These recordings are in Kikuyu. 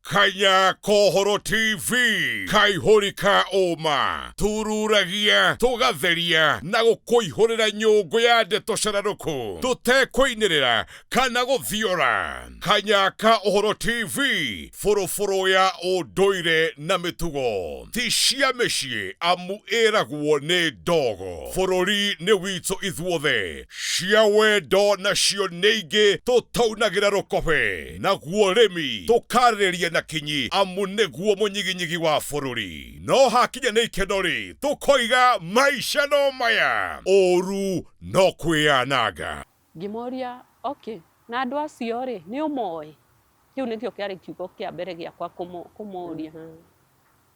Kanya Kohoro TV, kaihũri ka ũma, tururagia, tũgatheria na gũkũihũrĩra nyũngũ ya ndeto cararũkũ, tũtekũinĩrĩra kana gũthiora. Kanya ka Ũhoro TV, bũrũbũrũ ya ũndũire na mĩtugo, ti cia mĩciĩ amu ĩragwo nĩ ndogo. Bũrũri nĩ witũ ithuothe, cia wendo nacio nĩ ingĩ tũtaunagĩra rũkobe, naguo ũrĩmi tũkarĩrĩria na kinyi amu nĩguo mũnyiginyigi wa bũrũri. No hakinya nĩ ikeno-rĩ, tũkoiga maica no maya, ũru no kwĩyananga. Ngĩmoria, okay, na andũ acio rĩ, nĩ ũmoĩ? Kĩu nĩkĩo kĩarĩ kiugo kĩa mbere gĩakwa kũmoria.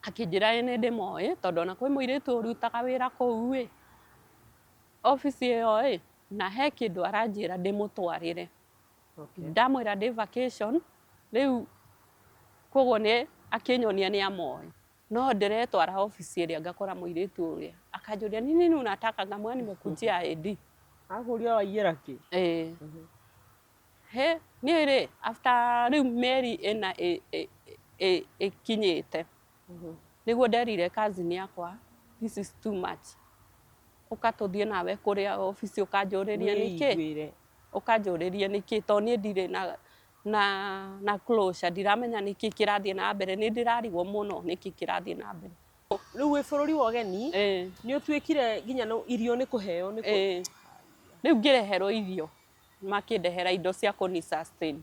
Akĩnjĩra ĩĩ nĩ ndĩmoĩ, tondũ ona kwĩ mũirĩtu ũrutaga wĩra kũu ĩ, obici ĩyo ĩ, na he kĩndũ aranjĩra ndĩmũtwarĩre. Ndamwĩra ndĩ vacation, rĩu koguo nĩ akĩnyonia nĩ amoĩ. No ndĩretwara obici ĩrĩa ngakora mũirĩtu ũrĩa, akanjũria ni nini unataka, ngamwĩra nimekujia ID. Akũria waiyĩra kĩ? Ĩĩ. Hĩ, niĩ rĩ, after rĩu mĩeri ĩna ĩkinyĩte, nĩguo nderire cousin yakwa this is too much, ũka tũthiĩ nawe kũrĩa obici ũkanjũrĩrie nĩkĩ, Wĩiguĩre. ũkanjũrĩrie nĩkĩ, tondũ niĩ ndirĩ na na na closure, ndiramenya nĩkĩ kĩrathiĩ na mbere, nĩ ndĩrarigwo mũno nĩkĩ kĩrathiĩ na mbere. Rĩu wĩ bũrũri wa ũgeni, nĩ ũtuĩkire nginya irio nĩ kũheo nĩ Ĩĩ. Rĩu ngĩreherwo irio, makĩndehera indo cia kũni sustain.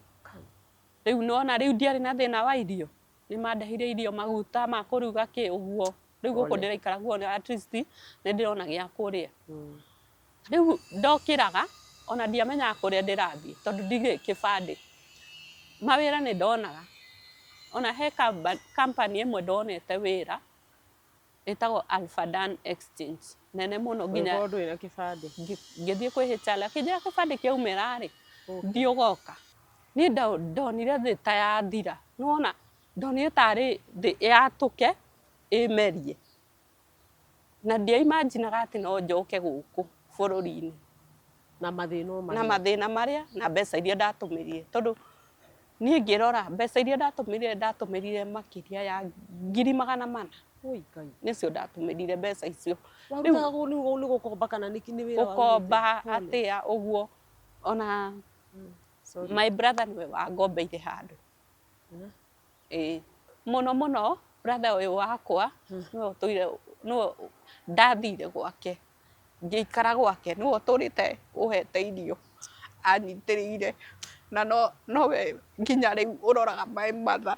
Rĩu nĩwona rĩu ndiarĩ na thĩna wa irio, nĩ mandeheire irio, maguta ma kũruga kĩ ũguo. Rĩu gũkũ ndĩraikara guo at least nĩ ndĩrona gĩa kũrĩa. Rĩu ndokĩraga ona ndiamenyaga kũrĩa ndĩrathiĩ tondũ ndirĩ kĩbandĩ. Mawĩra nĩ ndonaga, ona he company ĩmwe ndonete wĩra ĩtagwo Alfadan Exchange, nene mũno nginya Ũgĩkorwo ndũrĩ na kĩbandĩ. Ngĩthiĩ kwĩ HR akĩnjĩra kĩbandĩ kĩaumĩra rĩ, thiĩ ũgoka. Niĩ ndonire thĩ ta yathira, nĩ wona ndonire tarĩ thĩ yatũke ĩmerie. Na ndia imagine ga atĩ no njoke gũkũ bũrũri-inĩ. Na mathĩna o marĩa. Na mathĩna marĩa na mbeca iria ndatũmĩrire. Tondũ niĩ ngĩrora mbeca iria ndatũmĩrire ndatũmĩrire makĩria ya 400,000. Ũi Ngai. Nĩcio ndatũmĩrire mbeca icio. Warutaga nĩ gũkomba kana nĩ wĩra warutĩte? Gũkomba atĩa ũguo. Ona my brother nĩwe wangombeire handũ. Ĩĩ. Mũno mũno brother ũyũ wakwa nĩwe ũtũire, nĩwe ndathire gwake, ngĩikara gwake, nĩwe ũtũrĩte ũhete irio, anyitĩrĩire, na nowe nginya rĩu ũroraga my mother.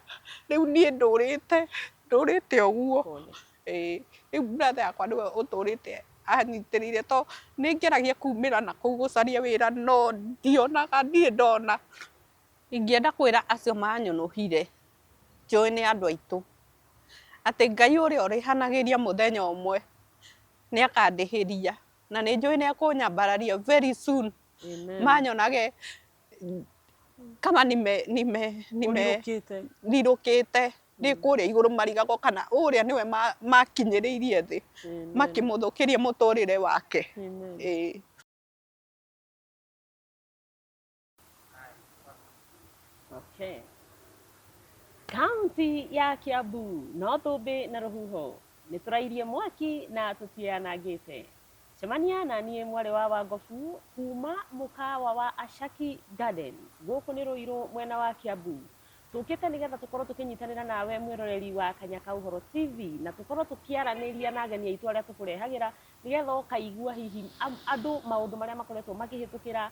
Rĩu niĩ ndũrĩte, ndũrĩte ũguo. Ĩĩ, rĩu brother yakwa nĩwe ũtũrĩte anyitĩrĩire to nĩ ngeragia kumĩra nakũu gũcaria wĩra no ndionaga, ndirĩ ndona. Ingĩenda kwĩra acio manyũnũhire, njũĩ nĩ andũ aitũ, atĩ Ngai ũrĩa ũrĩhanagĩria mũthenya ũmwe nĩ akandĩhĩria, na nĩ njũĩ nĩ ekũnyambararia very soon, manyonage kama nime nime nime rirũkĩte ndĩ kũrĩa igũrũ marigagwo kana ũrĩa nĩwe makinyĩrĩirie thĩ, makĩmũthũkĩria mũtũrĩre wake. Ĩĩ. Okay. Kaunti ya Kiambu no thũmbĩ na rũhuho nĩ tũrairie mwaki na tũtianangĩte. Cemania na niĩ mwarĩ wa Wangobu kuma mũkawa wa Ashaki Gardens gũkũ nĩ Rũirũ mwena wa Kiambu. Tũkĩte nĩgetha tũkorwo tũkĩnyitanĩra nawe mwĩroreri wa Kanya ka Ũhoro TV na tũkorwo tũkĩaranĩria na ageni aitũ arĩa tũkũrehagĩra nĩgetha ũkaigua hihi andũ maũndũ marĩa makoretwo makĩhĩtũkĩra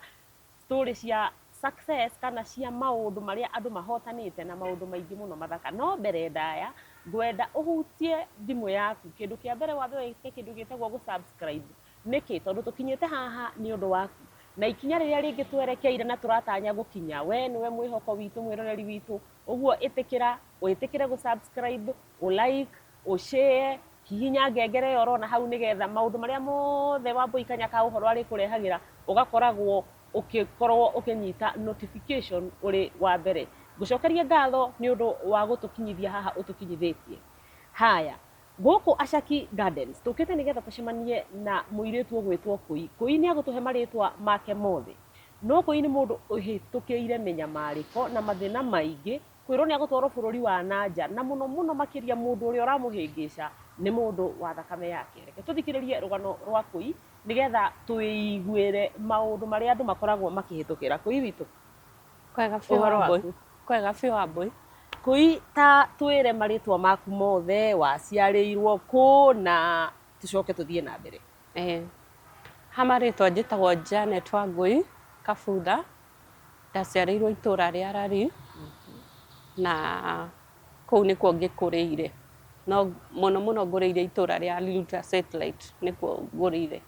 story cia success kana cia maũndũ marĩa andũ mahotanĩte na maũndũ maingĩ mũno mathaka. No mbere ndaya, ngwenda ũhutie thimũ yaku, kĩndũ kĩa mbere wambe wĩke kĩndũ gĩtagwo gũ subscribe. Nĩkĩ? Tondũ tũkinyĩte haha nĩ ũndũ waku. Na ikinya rĩrĩa rĩngĩ twerekeire na tũratanya gũkinya, we nĩwe mwĩhoko witũ, mwĩroreri witũ, ũguo ĩtĩkĩra, wĩtĩkĩre gũ subscribe, ũ like, ũ share, Hihinya ngengere ĩyo ũrona hau nĩgetha maũndũ marĩa mothe Wambũi Kanya ka Ũhoro arĩkũrehagĩra ũgakoragwo ũkĩkorwo ũkĩnyita notification ũrĩ wa mbere. Ngũcokerie ngatho nĩ ũndũ wa gũtũkinyithia haha ũtũkinyithĩtie. Haya, gũkũ Ashaki Gardens tũkĩte nĩgetha tũcemanie na mũirĩtu ũgwĩtwo Kũi. Kũi nĩ agũtũhe marĩtwa make mothe. No Kũi nĩ mũndũ ũhĩtũkĩire mĩnyamarĩko na mathĩna maingĩ. Kwĩrwo nĩ agũtwarwo bũrũri wa na nja, na mũno mũno makĩria mũndũ ũrĩa ũramũhĩngĩca nĩ mũndũ wa thakame yake. Reke tũthikĩrĩrie rũgano rwa Kũi nĩgetha twĩiguĩre maũndũ marĩa andũ makoragwo makĩhĩtũkĩra. Kũi witũ. Kwega biũ Ũhoro Wambũi. waku? Kwega biũ Wambũi. Kũi, ta twĩre marĩtwa maku mothe, waciarĩirwo kũ na tũcoke tũthiĩ na mbere. Eh, ha marĩtwa njĩtagwo Janet Wangũi Kabutha, ndaciarĩirwo itũra rĩa Rari na kũu nĩkuo ngĩkũrĩire, no mũno mũno ngũrĩire itũra rĩa Luta Satellite nĩkuo ngũrĩire.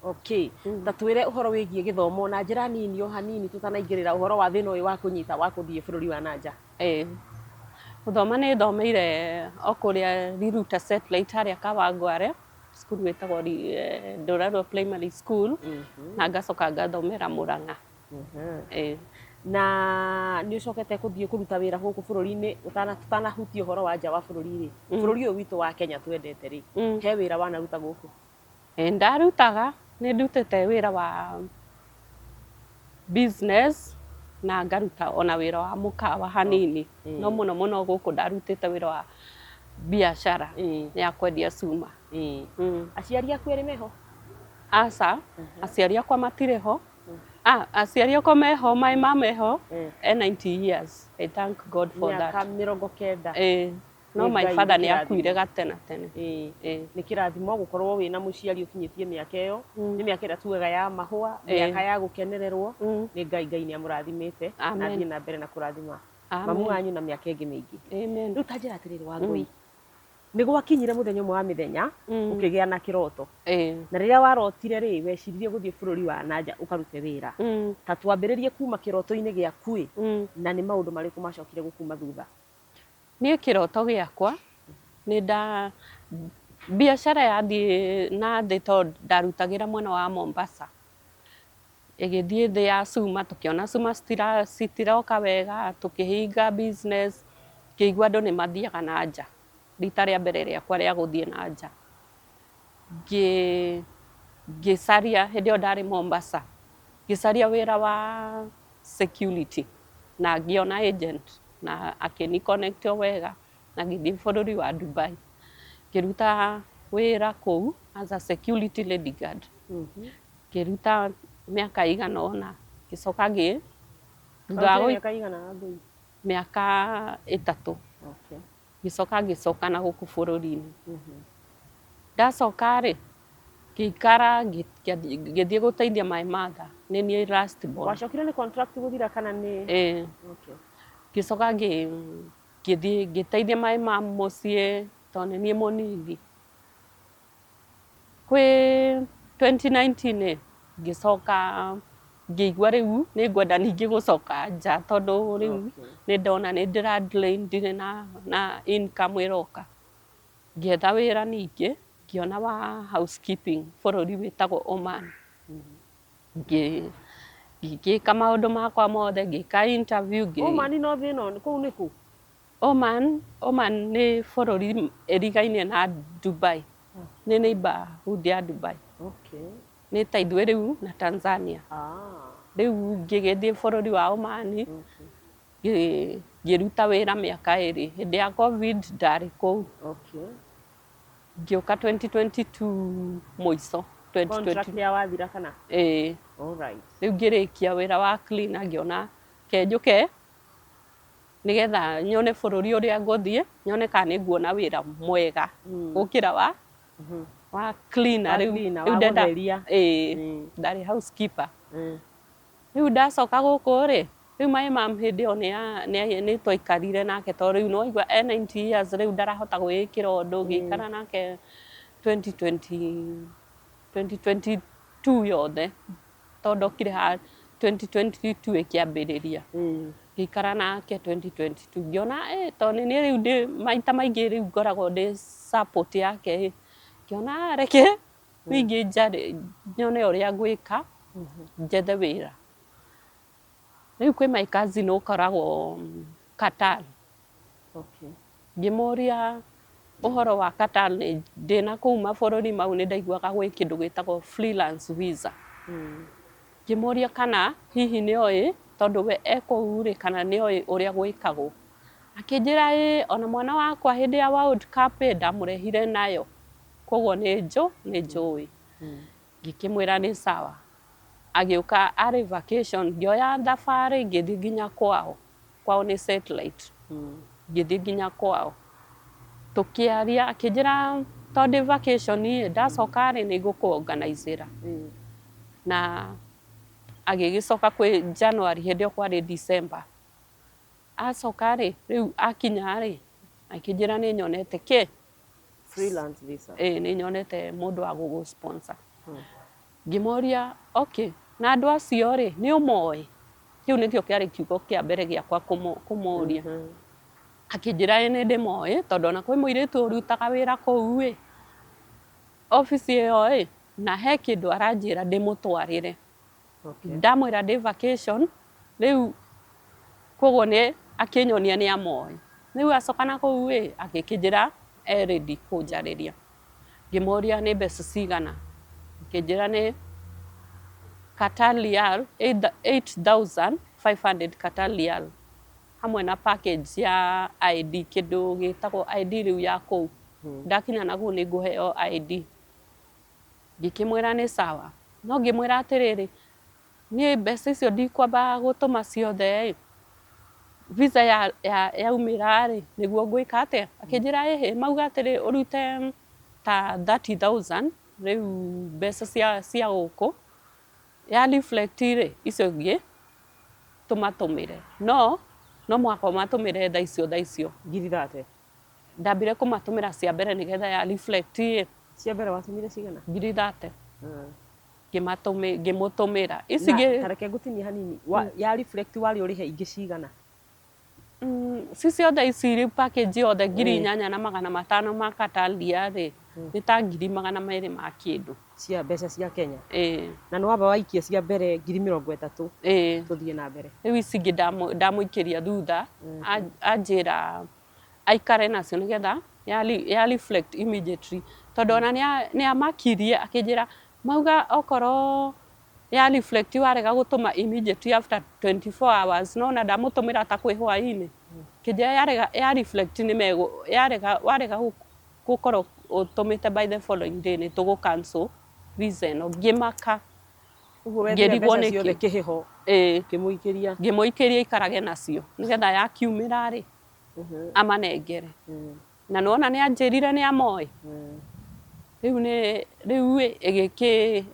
Okay. Ta twĩre ũhoro wĩgiĩ gĩthomo na njĩra nini o hanini tũtanaingĩrĩra ũhoro wa thĩna ũyũ wa kũnyita wa kũthiĩ bũrũri wa na nja. Ĩĩ. Gũthoma nĩ thomeire o kũrĩa Riruta Satellite harĩa Kawangware, cukuru ĩtagwo Ndũrarua Primary School, na ngacoka ngathomera Mũrang'a. Ĩĩ. Na nĩ ũcokete kũthiĩ kũruta wĩra gũkũ bũrũri-inĩ tũtanahutia ũhoro wa nja wa bũrũri rĩ, bũrũri ũyũ witũ wa Kenya twendete rĩ, he wĩra wanaruta gũkũ? Ĩĩ ndarutaga, nĩ ndutĩte wĩra wa business na ngaruta ona wĩra wa mũkawa hanini, no mũno mũno gũkũ ndarutĩte wĩra wa biacara ya kwendia cuma. Aciari aku erĩ meho? Aca, aciari akwa matirĩ ho. Ah, aciari akwa meho, my mom eho, e 90 years. I thank God for that. Mĩaka 90. Ĩĩ, no Nĩ my Ngai father nĩ nĩ kĩrathimo. akuire gatene tene. Ĩĩ. Nĩ kĩrathimo gũkorwo wĩna mũciari ũkinyĩtie mĩaka ĩyo, nĩ mĩaka ĩrĩa tugaga ya mahũa, mĩaka ya gũkenererwo nĩ Ngai. Ngai nĩ amũrathimĩte na Amen. athiĩ na mbere na kũrathima Amen. mamu wanyu na mĩaka ĩngĩ mĩingĩ. Amen. Rĩu ta njĩra atĩrĩrĩ Wangũi, nĩ gwakinyire mũthenya ũmwe wa mĩthenya ũkĩgĩa na kĩroto, na rĩrĩa warotire rĩ, weciririe gũthiĩ bũrũri wa na nja ũkarute wĩra. Ta twambĩrĩrie kuma kĩroto-inĩ gĩaku ĩ, na nĩ maũndũ marĩkũ macokire gũkuma thutha? Niĩ kĩroto gĩakwa nĩ nda biacara yathiĩ na thĩ tondũ ndarutagĩra mwena wa Mombasa, ĩgĩthiĩ thĩ ya cuma, tũkĩona cuma citiroka wega, tũkĩhinga business, ngĩigua andũ nĩ mathiaga na nja, rita rĩa mbere rĩakwa rĩa gũthiĩ na nja. Ngĩcaria, hĩndĩ ĩyo ndarĩ Mombasa, ngĩcaria wĩra wa security na ngĩona agent na akĩni connect o wega na ngĩthiĩ bũrũri wa Dubai. Ngĩruta wĩra kũu as a security lady guard. Ngĩruta mĩaka ĩigana ũna, ngĩcoka ngĩ thutha wa Warutire mĩaka ĩigana Wangũi? Mĩaka 3. Ngĩcoka ngĩcoka na gũkũ bũrũri-inĩ. Ndacoka rĩ, ngĩikara ngĩthiĩ gũteithia my mother, nĩ niĩ last born. Wacokire nĩ contract gũthira kana nĩ? Ĩĩ. Ngĩcoka ngĩthiĩ ngĩteithia my mom mũciĩ tondũ nĩ niĩ mũnini. Kwĩ 2019 ĩ, ngĩcoka ngĩigua rĩu nĩ ngwenda ningĩ gũcoka nja tondũ rĩu nĩ ndona nĩ ndĩra drain, ndirĩ na income ĩroka. Ngĩetha wĩra ningĩ, ngĩona wa housekeeping bũrũri wĩtagwo Oman. Ngĩka maũndũ makwa mothe, ngĩka interview. Oman no thĩ ĩno, kũu nĩ kũ? Oman nĩ bũrũri ĩrigainie na Dubai. Nĩ neighborhood ya Dubai. Nĩ ta ithuĩ rĩu na Tanzania. Rĩu ngĩgĩthiĩ bũrũri wa Oman, ngĩruta wĩra mĩaka 2. Hĩndĩ ya COVID ndarĩ kũu. Ngĩũka 2022 mũico. Contract ya wathira kana? Ĩĩ. Rĩu ngĩrĩkia wĩra wa cleaner ngĩona kenjũke nĩgetha nyone bũrũri ũrĩa ngũthiĩ, nyone kana nĩ nguona wĩra mwega gũkĩra wa cleaner rĩu. Rĩu ndenda ĩĩ, ndarĩ housekeeper. Rĩu ndacoka gũkũ rĩ, rĩu my mom hĩndĩ ĩyo nĩ twaikarire nake tondũ rĩu no igua e 90 years rĩu ndarahota gwĩĩkĩra ũndũ, ngĩikara nake 2022 yothe tondũ ndokire haha 2022 ĩkĩambĩrĩria. Ngĩikara nake 2022 ngĩona tondũ nĩ niĩ rĩu ndĩ maita maingĩ rĩu ngoragwo ndĩ support yake ĩ, ngĩona reke ningĩ nyone ũrĩa ngwĩka njethe wĩra. Rĩu kwĩ my cousin ũkoragwo Qatar. Ngĩmũria ũhoro wa Qatar, ndĩna kũu mabũrũri mau nĩ ndaiguaga gwĩ kĩndũ gĩtagwo freelance visa. Ngĩmũria kana hihi nĩ oĩ Tondũ we e kũu rĩ, kana nĩ oĩ ũrĩa gwĩkagwo. Akĩnjĩra ĩĩ ona mwana wakwa hĩndĩ ya World Cup ĩ, ndamũrehire nayo. Koguo nĩ nĩ njũĩ. Ngĩkĩmwĩra nĩ sawa. Agĩũka arĩ vacation, ngĩoya thabarĩ ngĩthiĩ nginya kwao. Kwao nĩ satellite. Ngĩthiĩ nginya kwao. Tũkĩaria, akĩnjĩra tondũ ndĩ vacation ĩ, ndacoka rĩ nĩ ngũkũ organize ĩra. Na agĩgĩcoka kwĩ January, hĩndĩ ĩyo kwarĩ December. Acoka rĩ, rĩu akinya rĩ, akĩnjĩra nĩ nyonete kĩ? Freelance visa. Ĩĩ nĩ nyonete mũndũ wa gũgũ sponsor. Ngĩmoria okay, na andũ acio rĩ, nĩ ũmoĩ? Kĩu nĩkĩo kĩarĩ kiugo kĩa mbere gĩakwa kũmũria. Akĩnjĩra ĩĩ nĩ ndĩmoĩ, tondũ ona kwĩ mũirĩtu ũrutaga wĩra kũu ĩ, obici ĩyo ĩ, na he kĩndũ aranjĩra ndĩmũtwarĩre. Ndamwĩra ndĩ vacation, rĩu koguo nĩ akĩnyonia nĩ amoĩ. Rĩu acoka na kũu ĩ, agĩkĩnjĩra e ready kũnjarĩria. Ngĩmũria nĩ mbeca cigana, akĩnjĩra nĩ Qatar Riyal 8500 Qatar Riyal, hamwe na package ya ID, kĩndũ gĩtagwo ID rĩu ya kũu. Ndakinya nakũu nĩ ngũheo ID. Ngĩkĩmwĩra nĩ sawa, no ngĩmwĩra atĩrĩrĩ, niĩ mbeca icio ndikwamba gũtũma ciothe ĩ, visa yaumĩra rĩ, nĩguo ngwĩka atĩa? Akĩnjĩra ĩhĩ, mauga atĩrĩ ũrute ta 30,000 rĩu mbeca cia gũkũ, ya reflect rĩ, icio ingĩ tũmatũmĩre. No, no mũhaka ũmatũmĩre thaa icio thaa icio. Ngiri thate? Ndambire kũmatũmĩra cia mbere nĩgetha ya reflect ĩ. Cia mbere watũmire cigana? Ngiri thate. Ngĩmũtũmĩra. Ici ingĩ. Ta reke ngũtinie hanini. Ya reflect warĩ ũrĩhe ingĩ cigana? Ci ciothe ici rĩu package yothe 8500 ma Catalia rĩ, nĩ ta 200,000 ma kĩndũ. Cia mbeca cia Kenya? Ĩĩ. Na nĩ wamba waikia cia mbere 30,000? Ĩĩ. Tũthiĩ na mbere. Rĩu ici ingĩ ndamũikĩria thutha, anjĩra aikare nacio nĩgetha ya reflect immediately. Tondũ ona nĩ amakirie akĩnjĩra mauga okorwo ya reflect warega gũtũma immediately after 24 hours, nĩwona ndamũtũmĩra ta kwĩ hwainĩ, akĩnjĩra yarega ya reflect nĩ megũ yarega warega gũkorwo ũtũmĩte by the following day nĩ tũgũ cancel visa ĩno. Ngĩmaka. Ũguo wethire Ngĩrigwo mbeca nĩkĩ. ciothe kĩhĩho Ĩĩ. ũkĩmũikĩria. Ngĩmũikĩria aikarage nacio nĩgetha yakiumĩra rĩ, amanengere. Na nĩwona nĩ anjĩrire nĩ amoĩ. Rĩu nĩ rĩu ĩ ĩgĩkĩ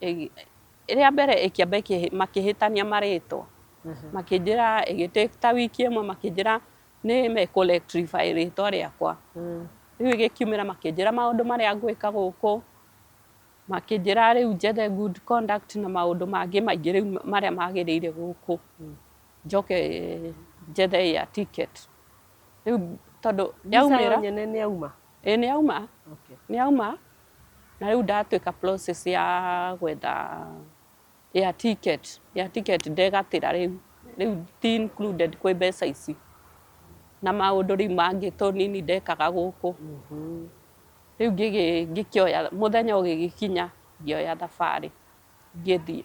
rĩa mbere ĩkĩamba makĩhĩtania marĩtwa. Makĩnjĩra ĩgĩ take ta wiki ĩmwe makĩnjĩra nĩ mekũ rectify rĩtwa rĩakwa. Rĩu ĩgĩkiumĩra makĩnjĩra maũndũ marĩa ngwĩka gũkũ, makĩnjĩra rĩu njethe good conduct na maũndũ mangĩ maingĩ rĩu marĩa magĩrĩire gũkũ. Njoke njethe air ticket. Rĩu tondũ Visa yo yaumĩra nyene nĩ yauma? Ĩĩ nĩ yauma. Nĩ yauma na rĩu ndatuĩka process ya gwetha air ticket. Air ticket ndegatĩra rĩu, rĩu ti included kwĩ mbeca ici. Na maũndũ rĩu mangĩ tũnini ndekaga gũkũ. Rĩu ngĩkĩoya mũthenya ũgĩgĩkinya ngĩoya thabarĩ ngĩthiĩ.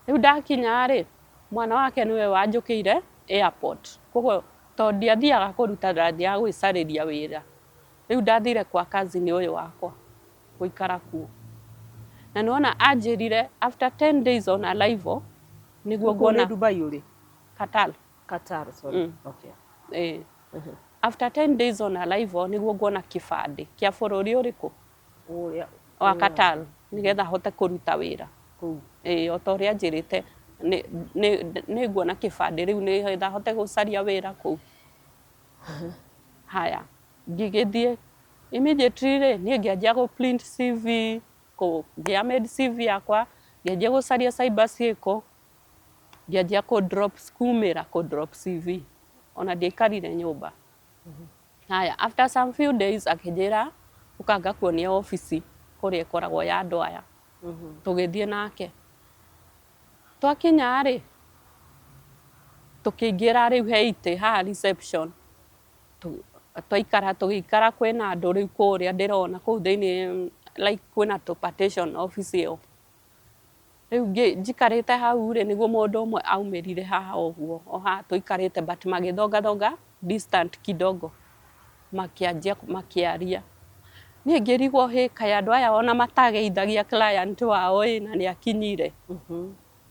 Rĩu ndakinya rĩ, mwana wake nĩwe wanjũkĩire airport. Koguo tondũ ndiathiaga kũruta ndathiaga gwĩcarĩria wĩra. Rĩu ndathire kwa cousin ũyũ wakwa gũikara kuo. Na nĩwona anjĩrire after 10 days on arrival nĩguo Kũu nĩ nguona Dubai ũrĩ? Qatar. Qatar, sorry. Okay. Ĩĩ. After 10 days on arrival nĩguo nguona kĩbandĩ kĩa bũrũri ũrĩkũ? Ũrĩa Wa Qatar nĩgetha hote kũruta wĩra. Kũu. Ĩĩ o ta ũrĩa anjĩrĩte nĩ nguona kĩbandĩ rĩu nĩgetha hote gũcaria wĩra kũu. Haya, ngĩgĩthiĩ immediately rĩ, niĩ ngĩanjia gũ print CV, ngĩ amend CV yakwa, ngĩanjia gũcaria cyber ciĩko, ngĩanjia kũ drop kumĩra kũ drop CV, ona ndiaikarire nyũmba. Haya, after some few days akĩnjĩra ũka ngakuonie obici kũrĩa ĩkoragwo ya andũ aya. Tũgĩthiĩ nake. Twakinya rĩ, tũkĩingĩra rĩu he itĩ haha reception. Twaikara tũgĩikara kwĩna andũ rĩu kũrĩa ndĩrona kũu thĩiniĩ like kwĩna tũ partition obici ĩyo. Rĩu njikarĩte hau rĩ, nĩguo mũndũ ũmwe aumĩrire haha ũguo, o haha tũikarĩte, but magĩthongathonga distant kidogo, makĩanjia makĩaria. Niĩ ngĩrigwo, hĩ, kaĩ andũ aya ona matageithagia client wao ĩ, na nĩ akinyire.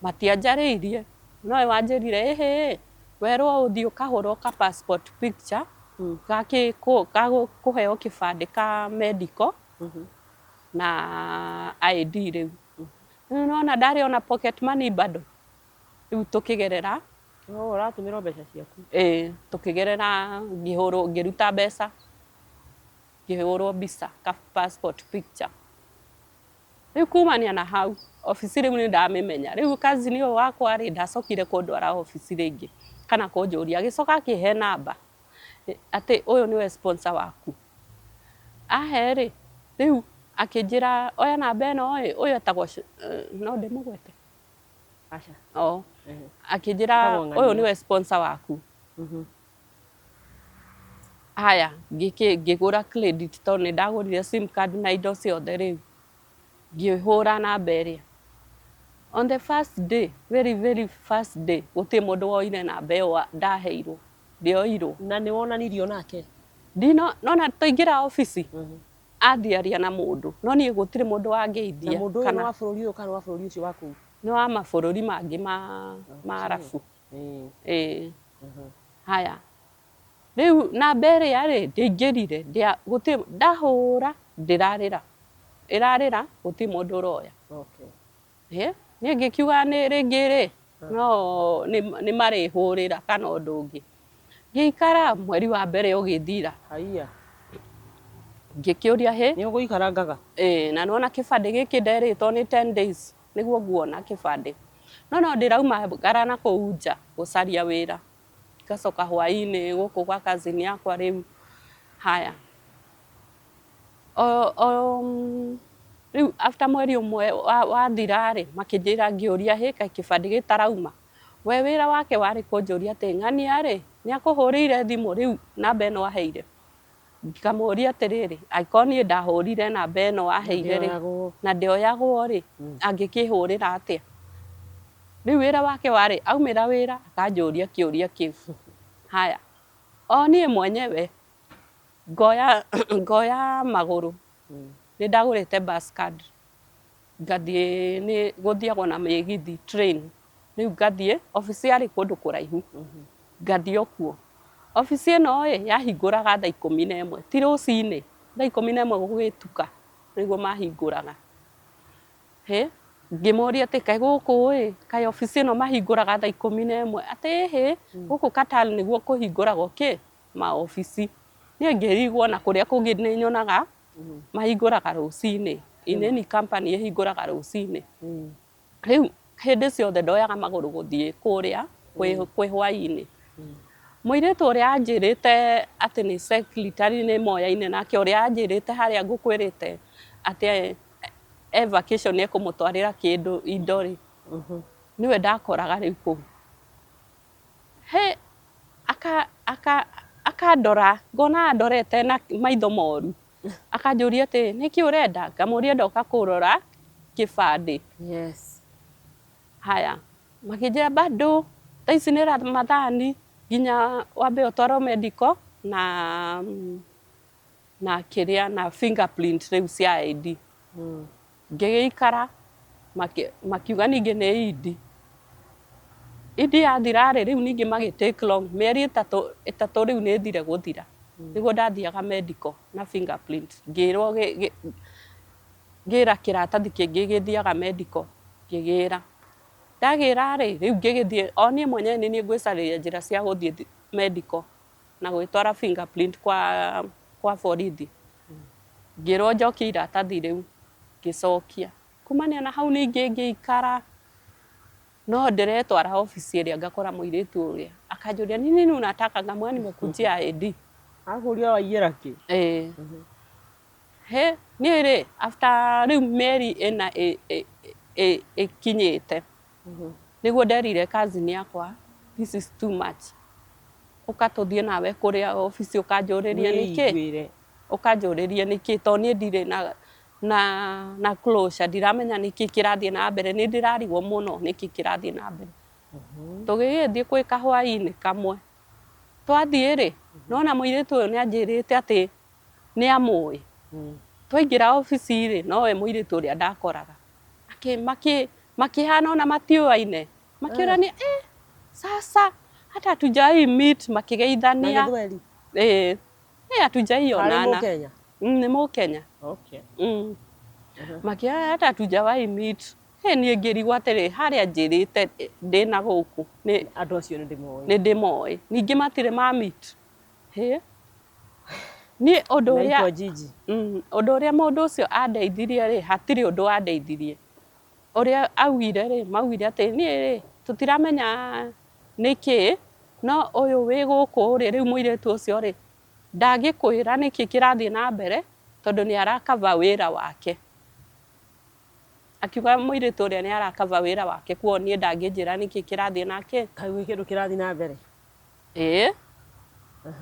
Matianjarĩirie, no we wanjĩrire, ĩhĩ, werwo ũthiĩ ũkahũrwo ka passport picture ga kũheo kĩbandĩ ka medical na ID rĩu. Rĩu nĩwona ndarĩ ona pocket money bado. Rĩu tũkĩgerera. Oh, ũratũmĩra mbeca ciaku. Ĩĩ, tũkĩgerera, ngĩhũrwo, ngĩruta mbeca, ngĩhũrwo mbica ka passport picture. Rĩu kumania na hau, obici rĩu nĩ ndamĩmenya. Rĩu cousin ũyũ wakwa rĩ, ndacokire kũndwara obici rĩngĩ kana kũnjũria, agĩcoka akĩhe namba atĩ ũyũ nĩwe sponsor waku. Ahe rĩ, rĩu akĩnjĩra oya namba ĩno ĩ, ũyũ etagwo, no ndĩmũgwete? Aca. Oh. Akĩnjĩra ũyũ nĩwe sponsor waku. Haya, ngĩgũra credit tondũ nĩ ndagũrire sim card na indo ciothe rĩu. Ngĩhũra namba ĩrĩa. On the first day, very very first day, gũtirĩ mũndũ woire namba ĩyo ndaheirwo. Ndĩoirwo. Na nĩ wonanirio nake? Ndino, nona twaingĩra obici, athiĩ aria na mũndũ, no niĩ gũtirĩ mũndũ wangeithia. Na mũndũ ũyũ nĩ wa bũrũri ũyũ kana wa bũrũri ũcio wa kũu? Nĩ wa mabũrũri mangĩ ma Arabu. Ĩĩ. Haya, rĩu namba ĩrĩa rĩ, ndĩaingĩrire, gũtirĩ, ndahũra ndĩrarĩra, ĩrarĩra gũtirĩ mũndũ ũroya. Ĩ, niĩ ngĩkiuga nĩ rĩngĩ rĩ, no nĩ marĩhũrĩra kana ũndũ ũngĩ. Ngĩikara mweri wa mbere ũgĩthira. Haiya. Ngĩkĩũria hĩ. Nĩ ũgũikarangaga? Ĩĩ, na nĩwona kĩbandĩ gĩkĩ nderĩtwo nĩ 10 days nĩguo nguona kĩbandĩ. No no ndĩraumagara na kũu nja gũcaria wĩra, ngacoka hwaĩ-inĩ gũkũ gwa cousin yakwa rĩu. Haya, o rĩu after mweri ũmwe wathira rĩ, makĩnjĩra, ngĩũria, hĩ, kaĩ kĩbandĩ gĩtarauma? We wĩra wake warĩ kũnjũria atĩ ng'ania rĩ, nĩ akũhũrĩire thimũ rĩu namba ĩno aheire? Ngamũria atĩrĩrĩ, angĩkorwo niĩ ndahũrire namba ĩno aheire rĩ, na ndĩoyagwo rĩ, angĩkĩhũrĩra atĩa? Rĩu wĩra wake warĩ aumĩra wĩra akanjũria kĩũria kĩu. Haya, o niĩ mwenyewe ngoya magũrũ, nĩ ndagũrĩte bus card, ngathiĩ, nĩ gũthiagwo na mĩgithi, train, rĩu ngathiĩ, obici yarĩ kũndũ kũraihu, ngathiĩ o kuo. Obici ĩno ĩ, yahingũraga thaa 11, ti rũcinĩ, thaa 11 gũgĩtuka nĩguo mahingũraga. Hĩ, ngĩmoria atĩ kaĩ gũkũ ĩ, kaĩ obici ĩno mahingũraga thaa 11? Atĩ ĩhĩ, gũkũ Qatar nĩguo kũhingũragwo kĩ, maobici. Niĩ ngĩrigwo na kũrĩa kũngĩ nĩ nyonaga mahingũraga rũcinĩ, in any company ĩhingũraga rũcinĩ. Rĩu hĩndĩ ciothe ndoyaga magũrũ gũthiĩ kũrĩa kwĩ hwaĩ-inĩ. Mũirĩtu ũrĩa anjĩrĩte atĩ nĩ secretary nĩ moyaine nake, ũrĩa anjĩrĩte harĩa ngũkwĩrĩte atĩ e vacation ekũmũtwarĩra kĩndũ, indo rĩ, nĩwe ndakoraga rĩu kũu. Hĩ, akandora, ngona andorete na maitho moru, akanjũria atĩ nĩkĩ ũrenda? Ngamũria ndoka kũrora kĩbandĩ. Haya, makĩnjĩra bado thaa ici nĩ Ramadhani, nginya wambe ũtwarwo medical na kĩrĩa na fingerprint rĩu cia ID. Ngĩgĩikara, makiuga ningĩ nĩ Idi. Idi yathira rĩ, rĩu ningĩ magĩ take long, mĩeri ĩtatũ rĩu nĩ ĩthire gũthira, nĩguo ndathiaga medical na fingerprint. Ngĩrwo ngĩra kĩratathi kĩngĩ gĩthiaga medical, ngĩgĩra. Ndagĩra rĩ, rĩu ngĩgĩthiĩ, o niĩ mwenyewe nĩ niĩ ngwĩcarĩria njĩra cia gũthiĩ medical na gwĩtwara fingerprint kwa borithi. Ngĩrwo njokie iratathi rĩu, ngĩcokia. Kumania na hau ningĩ ngĩikara, no ndĩretwara obici ĩrĩa ngakora mũirĩtu ũrĩa, akanjũria, "Ni nini unataka?" Ngamwĩra, "Nimekujia ID." Akũria waiyĩra kĩ? Ĩĩ. Hĩ, niĩ rĩ, after rĩu mĩeri 4 ĩkinyĩte, nĩguo nderire cousin yakwa, "This is too much. Ũka tũthiĩ nawe kũrĩa obici ũkanjũrĩrie nĩkĩ." Wĩiguĩre. Ũkanjũrĩrie nĩkĩ, tondũ niĩ ndirĩ na na closure, ndiramenya nĩkĩ kĩrathiĩ na mbere, nĩ ndĩrarigwo mũno nĩkĩ kĩrathiĩ na mbere. Tũgĩgĩthiĩ kwĩ kahwainĩ kamwe, twathiĩ rĩ, nona mũirĩtu ũyũ nĩ anjĩrĩte atĩ nĩ amũĩ. Twaingĩra obici rĩ, nowe mũirĩtu ũrĩa ndakoraga. Makĩhana ona matiũaine, makĩũrania eh, sasa hata hatujai meet, Na makĩgeithania. Gĩthweri? Eh, eh, hatujai Arĩ onana. Mũkenya? Nĩ Mũkenya. Makiuga hata hatujawahi meet. He niĩ ngĩrigwo atĩrĩ, harĩa njĩrĩte ndĩna gũkũ nĩ Andũ acio nĩ ndĩmoĩ. Nĩ ndĩmoĩ, ningĩ matirĩ ma meet. Hĩ, niĩ ũndũ ũrĩa Naitwa Gigi. Ũndũ ũrĩa mũndũ ũcio andeithirie rĩ, hatirĩ ũndũ wandeithirie. Ũrĩa augire rĩ, maugire atĩ niĩ rĩ, tũtiramenya nĩkĩ, no ũyũ wĩ gũkũ rĩ, rĩu mũirĩtu ũcio rĩ, ndangĩkwĩra nĩkĩ kĩrathiĩ na mbere, tondũ nĩ arakaba wĩra wake. Akiuga mũirĩtu ũrĩa nĩ arakaba wĩra wake, kuo niĩ ndangĩnjĩra nĩkĩ kĩrathiĩ nake. Kaĩ gwĩ kĩndũ kĩrathiĩ na mbere? Ĩĩ.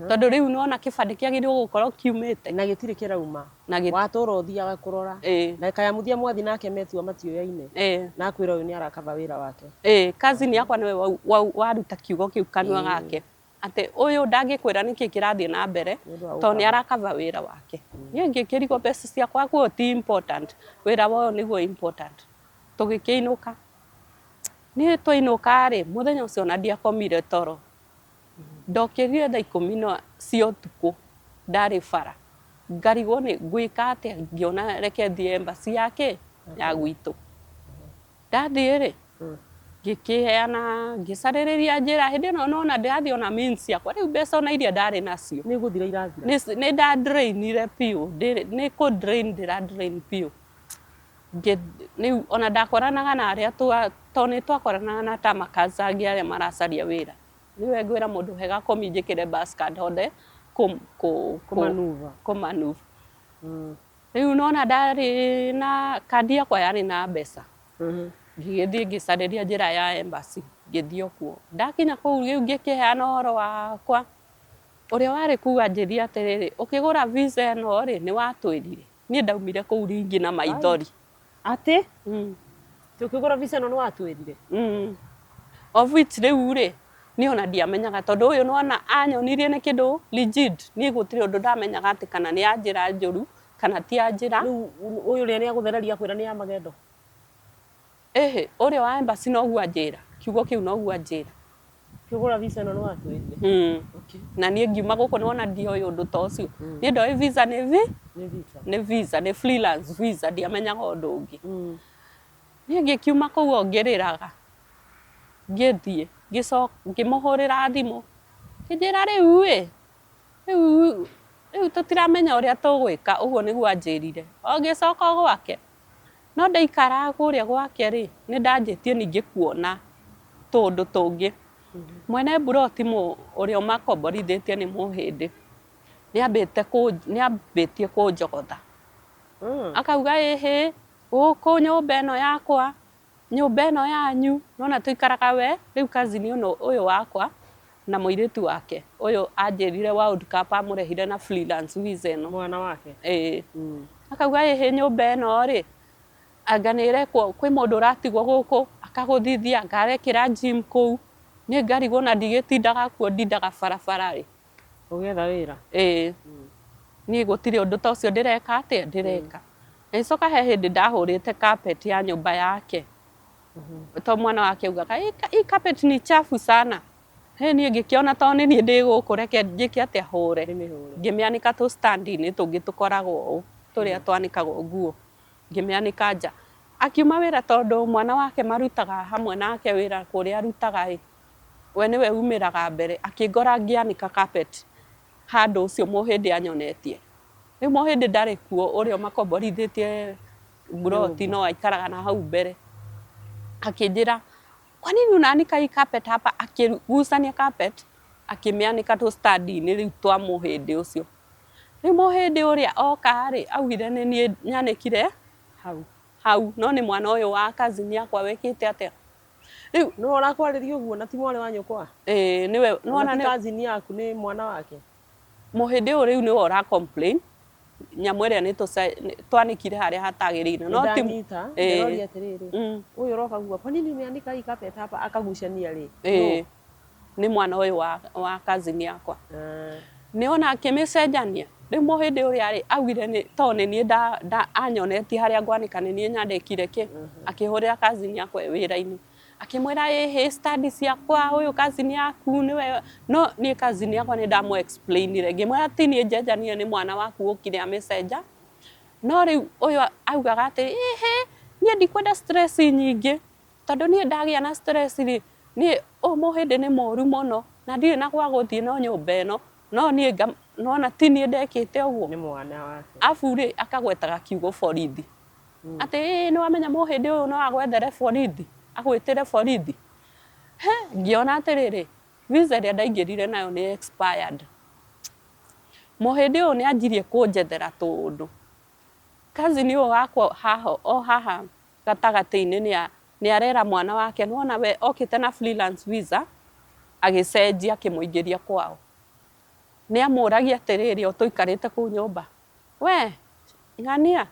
Tondũ rĩu nĩwona kĩbandĩ kĩagĩrĩirwo gũkorwo kiumĩte. Na gĩtirĩ kĩrauma. Watũra ũthiaga kũrora. Na kayamuthia mwathi nake metua matiũyaine. Na akwĩra ũyũ nĩ arakaba wĩra wake. Ĩĩ, cousin yakwa nĩwe waruta kiugo kĩu kanua gake. Atĩ ũyũ ndangĩkwĩra nĩkĩ kĩrathiĩ na mbere, tondũ nĩ arakaba wĩra wake. Niĩ ngĩkĩrigwo mbeca ciakwa kuo ti important, wĩra wa ũyũ nĩguo important. Tũgĩkĩinũka. Niĩ twainũka rĩ, mũthenya ũcio ona ndiakomire toro. Ndokĩrire thaa 10 na cia ũtukũ, ndarĩ bara. Ngarigwo nĩ ngwĩka atĩa, ngĩona reke thiĩ embassy ya kĩ? Ya gwitũ. Ndathiĩ rĩ, ngĩkĩheana, ngĩcarĩrĩria njĩra, hĩndĩ ĩno nona ndĩrathiĩ ona means ciakwa, rĩu mbeca ona iria ndarĩ nacio. Nĩ gũthira irathira. Nĩ ndadrainire biũ, nĩ kũ drain ndĩra drain biũ. Rĩu ona ndakoranaga na arĩa tondũ nĩ twakoranaga na ta makaza angĩ arĩa maracaria wĩra. Nĩwe ngwĩra mũndũ he gakomi njĩkĩre bus card hote Kũmanuva. Kũmanuva. Rĩu nona ndarĩ na kandi yakwa yarĩ na mbeca. Ngĩgĩthiĩ ngĩcarĩria njĩra ya embassy, ngĩthiĩ o kuo. Ndakinya kũu rĩu ngĩkĩheana ũhoro wakwa. Ũrĩa warĩ kũu anjĩrire atĩrĩrĩ, ũkĩgũra visa ĩno rĩ, nĩ watwĩrire. Niĩ ndaumire kũu ringi na maithori. Atĩ? Ũkĩgũra visa ĩno nĩ watwĩrire? Of which rĩu rĩ, niĩ ona ndiamenyaga tondũ ũyũ nĩwona anyonirie nĩ kĩndũ legit. Niĩ gũtirĩ ũndũ ndamenyaga atĩ kana nĩ ya njĩra njũru kana ti ya njĩra. Rĩu ũyũ ũrĩa nĩ agũthereria akwĩra nĩ ya magendo? Ĩhĩ, ũrĩa wa embassy noguo anjĩra, kiugo kĩu noguo anjĩra. Ũkĩgũra visa ĩno nĩ watwĩrire? Na niĩ ngiuma gũkũ nĩwona ndioĩ ũndũ ta ũcio. Niĩ ndoĩ visa nĩ Nĩ visa. Nĩ visa, nĩ freelance visa, ndiamenyaga ũndũ ũngĩ. Niĩ ngĩkiuma kũu o ngĩrĩraga, ngĩthiĩ, ngĩmũhũrĩra thimũ, akĩnjĩra rĩu ĩ, rĩu rĩu tũtiramenya ũrĩa tũgwĩka, ũguo nĩguo anjĩrire. O ngĩcoka o gwake. No ndaikara kũrĩa gwake rĩ, nĩ ndanjĩtie ningĩ kuona tũũndũ tũngĩ. Mwene mburoti ũrĩa ũmakomborithĩtie nĩ mũhĩndĩ. Nĩambĩtie kũnjogotha. Akauga ĩhĩ, gũkũ nyũmba ĩno yakwa, nyũmba ĩno yanyu, nĩwona tũikaraga we, rĩu cousin ũyũ wakwa na mũirĩtu wake, ũyũ anjĩrire World Cup amũrehire na freelance visa ĩno. Mwana wake? Ĩĩ. Akauga ĩhĩ nyũmba ĩno rĩ, anga nĩ ĩrekwo, kwĩ mũndũ ũratigwo gũkũ, akagũthithia, anga arekĩra gym kũu. Niĩ ngarigwo na ndigĩtindaga kuo, ndindaga barabara rĩ. Ũgĩetha wĩra? Ĩĩ. Niĩ gũtirĩ ũndũ ta ũcio ndĩreka atĩa, ndĩreka. Ngĩcoka he hĩndĩ ndahũrĩte carpet ya nyũmba yake. To mwana wake augaga, hii carpet ni chafu sana. He niĩ ngĩkĩona to nĩ niĩ ndĩ gũkũ reke njĩke atĩa hũre. Ngĩmĩanĩka tũ stand-inĩ tũngĩ tũkoragwo ũũ, tũrĩa twanĩkagwo nguo. Ngĩmĩanĩka nja. Akiuma wĩra tondũ mwana wake marutaga hamwe nake wĩra kũrĩa arutaga ĩ, we nĩwe umĩraga mbere, akĩngora ngĩanĩka carpet handũ ũcio mũhĩndĩ anyonetie. Rĩu mũhĩndĩ ndarĩ kuo ũrĩa ũmakomborithĩtie mburoti no aikaraga na hau mbere. Akĩnjĩra, kwa nini unaanika hii carpet hapa? Akĩgucania carpet, akĩmĩanĩka tũ stand-inĩ rĩu twa mũhĩndĩ ũcio. Rĩu mũhĩndĩ ũrĩa oka rĩ, augire nĩ niĩ nyanĩkire hau. Hau, no nĩ mwana ũyũ wa cousin yakwa wĩkĩte atĩa. Rĩu nĩwe ũrakwarĩria ũguo na ti mwarĩ wa nyũkwa? Ĩĩ, nĩwe, nĩwona nĩ cousin yaku nĩ mwana wake. Mũhĩndĩ ũyũ rĩu nĩwe ũra complain. Nyamũ ĩrĩa nĩ twanĩkire harĩa hatagĩrĩire no ti Ndanyita, Ĩĩ. ndĩroria atĩrĩrĩ, ũyũ ũroka kuga kwa nini umeanika hii carpet hapa, akagucania rĩ? Ĩĩ, nĩ mwana ũyũ wa cousin yakwa. Ah. Nĩ ona akĩmĩcenjania rĩu mũhĩndĩ ũrĩa rĩ augire nĩ tondũ nĩ niĩ anyonetie harĩa ngwanĩka, nĩ niĩ nyandĩkire kĩ, akĩhũrĩra cousin yakwa ĩ wĩra-inĩ, akĩmwĩra, "Ĩhĩ, stand ciakwa, ũyũ cousin yaku nĩwe." No niĩ cousin yakwa nĩ ndamũ explainire, ngĩmwĩra ti niĩ njenjanire, nĩ mwana waku ũkire amĩcenja. No rĩu ũyũ augaga atĩ, "Ĩhĩ, niĩ ndikwenda stress nyingĩ, tondũ niĩ ndagĩa na stress rĩ, niĩ ũyũ mũhĩndĩ nĩ mũru mũno na ndirĩ na gwa gũthiĩ no nyũmba ĩno." No niĩ nona ti niĩ ndekĩte ũguo. Nĩ mwana wake. Abu rĩ, akagwetaga kiugo borithi, atĩ, "Ĩĩ, nĩ wamenya mũhĩndĩ ũyũ no agwethere borithi, agwĩtĩre borithi." He ngĩona atĩrĩrĩ, visa ĩrĩa ndaingĩrire nayo nĩ expired. Mũhĩndĩ ũyũ nĩ anjirie kũnjethera tũũndũ. Cousin ũyũ wakwa haha o haha gatagatĩ-inĩ nĩ arera mwana wake, nĩwona we okĩte na freelance visa, agĩcenjia akĩmũingĩria kwao. Nĩ amũragia atĩrĩrĩ, o tũikarĩte kũu nyũmba, "We ng'ania,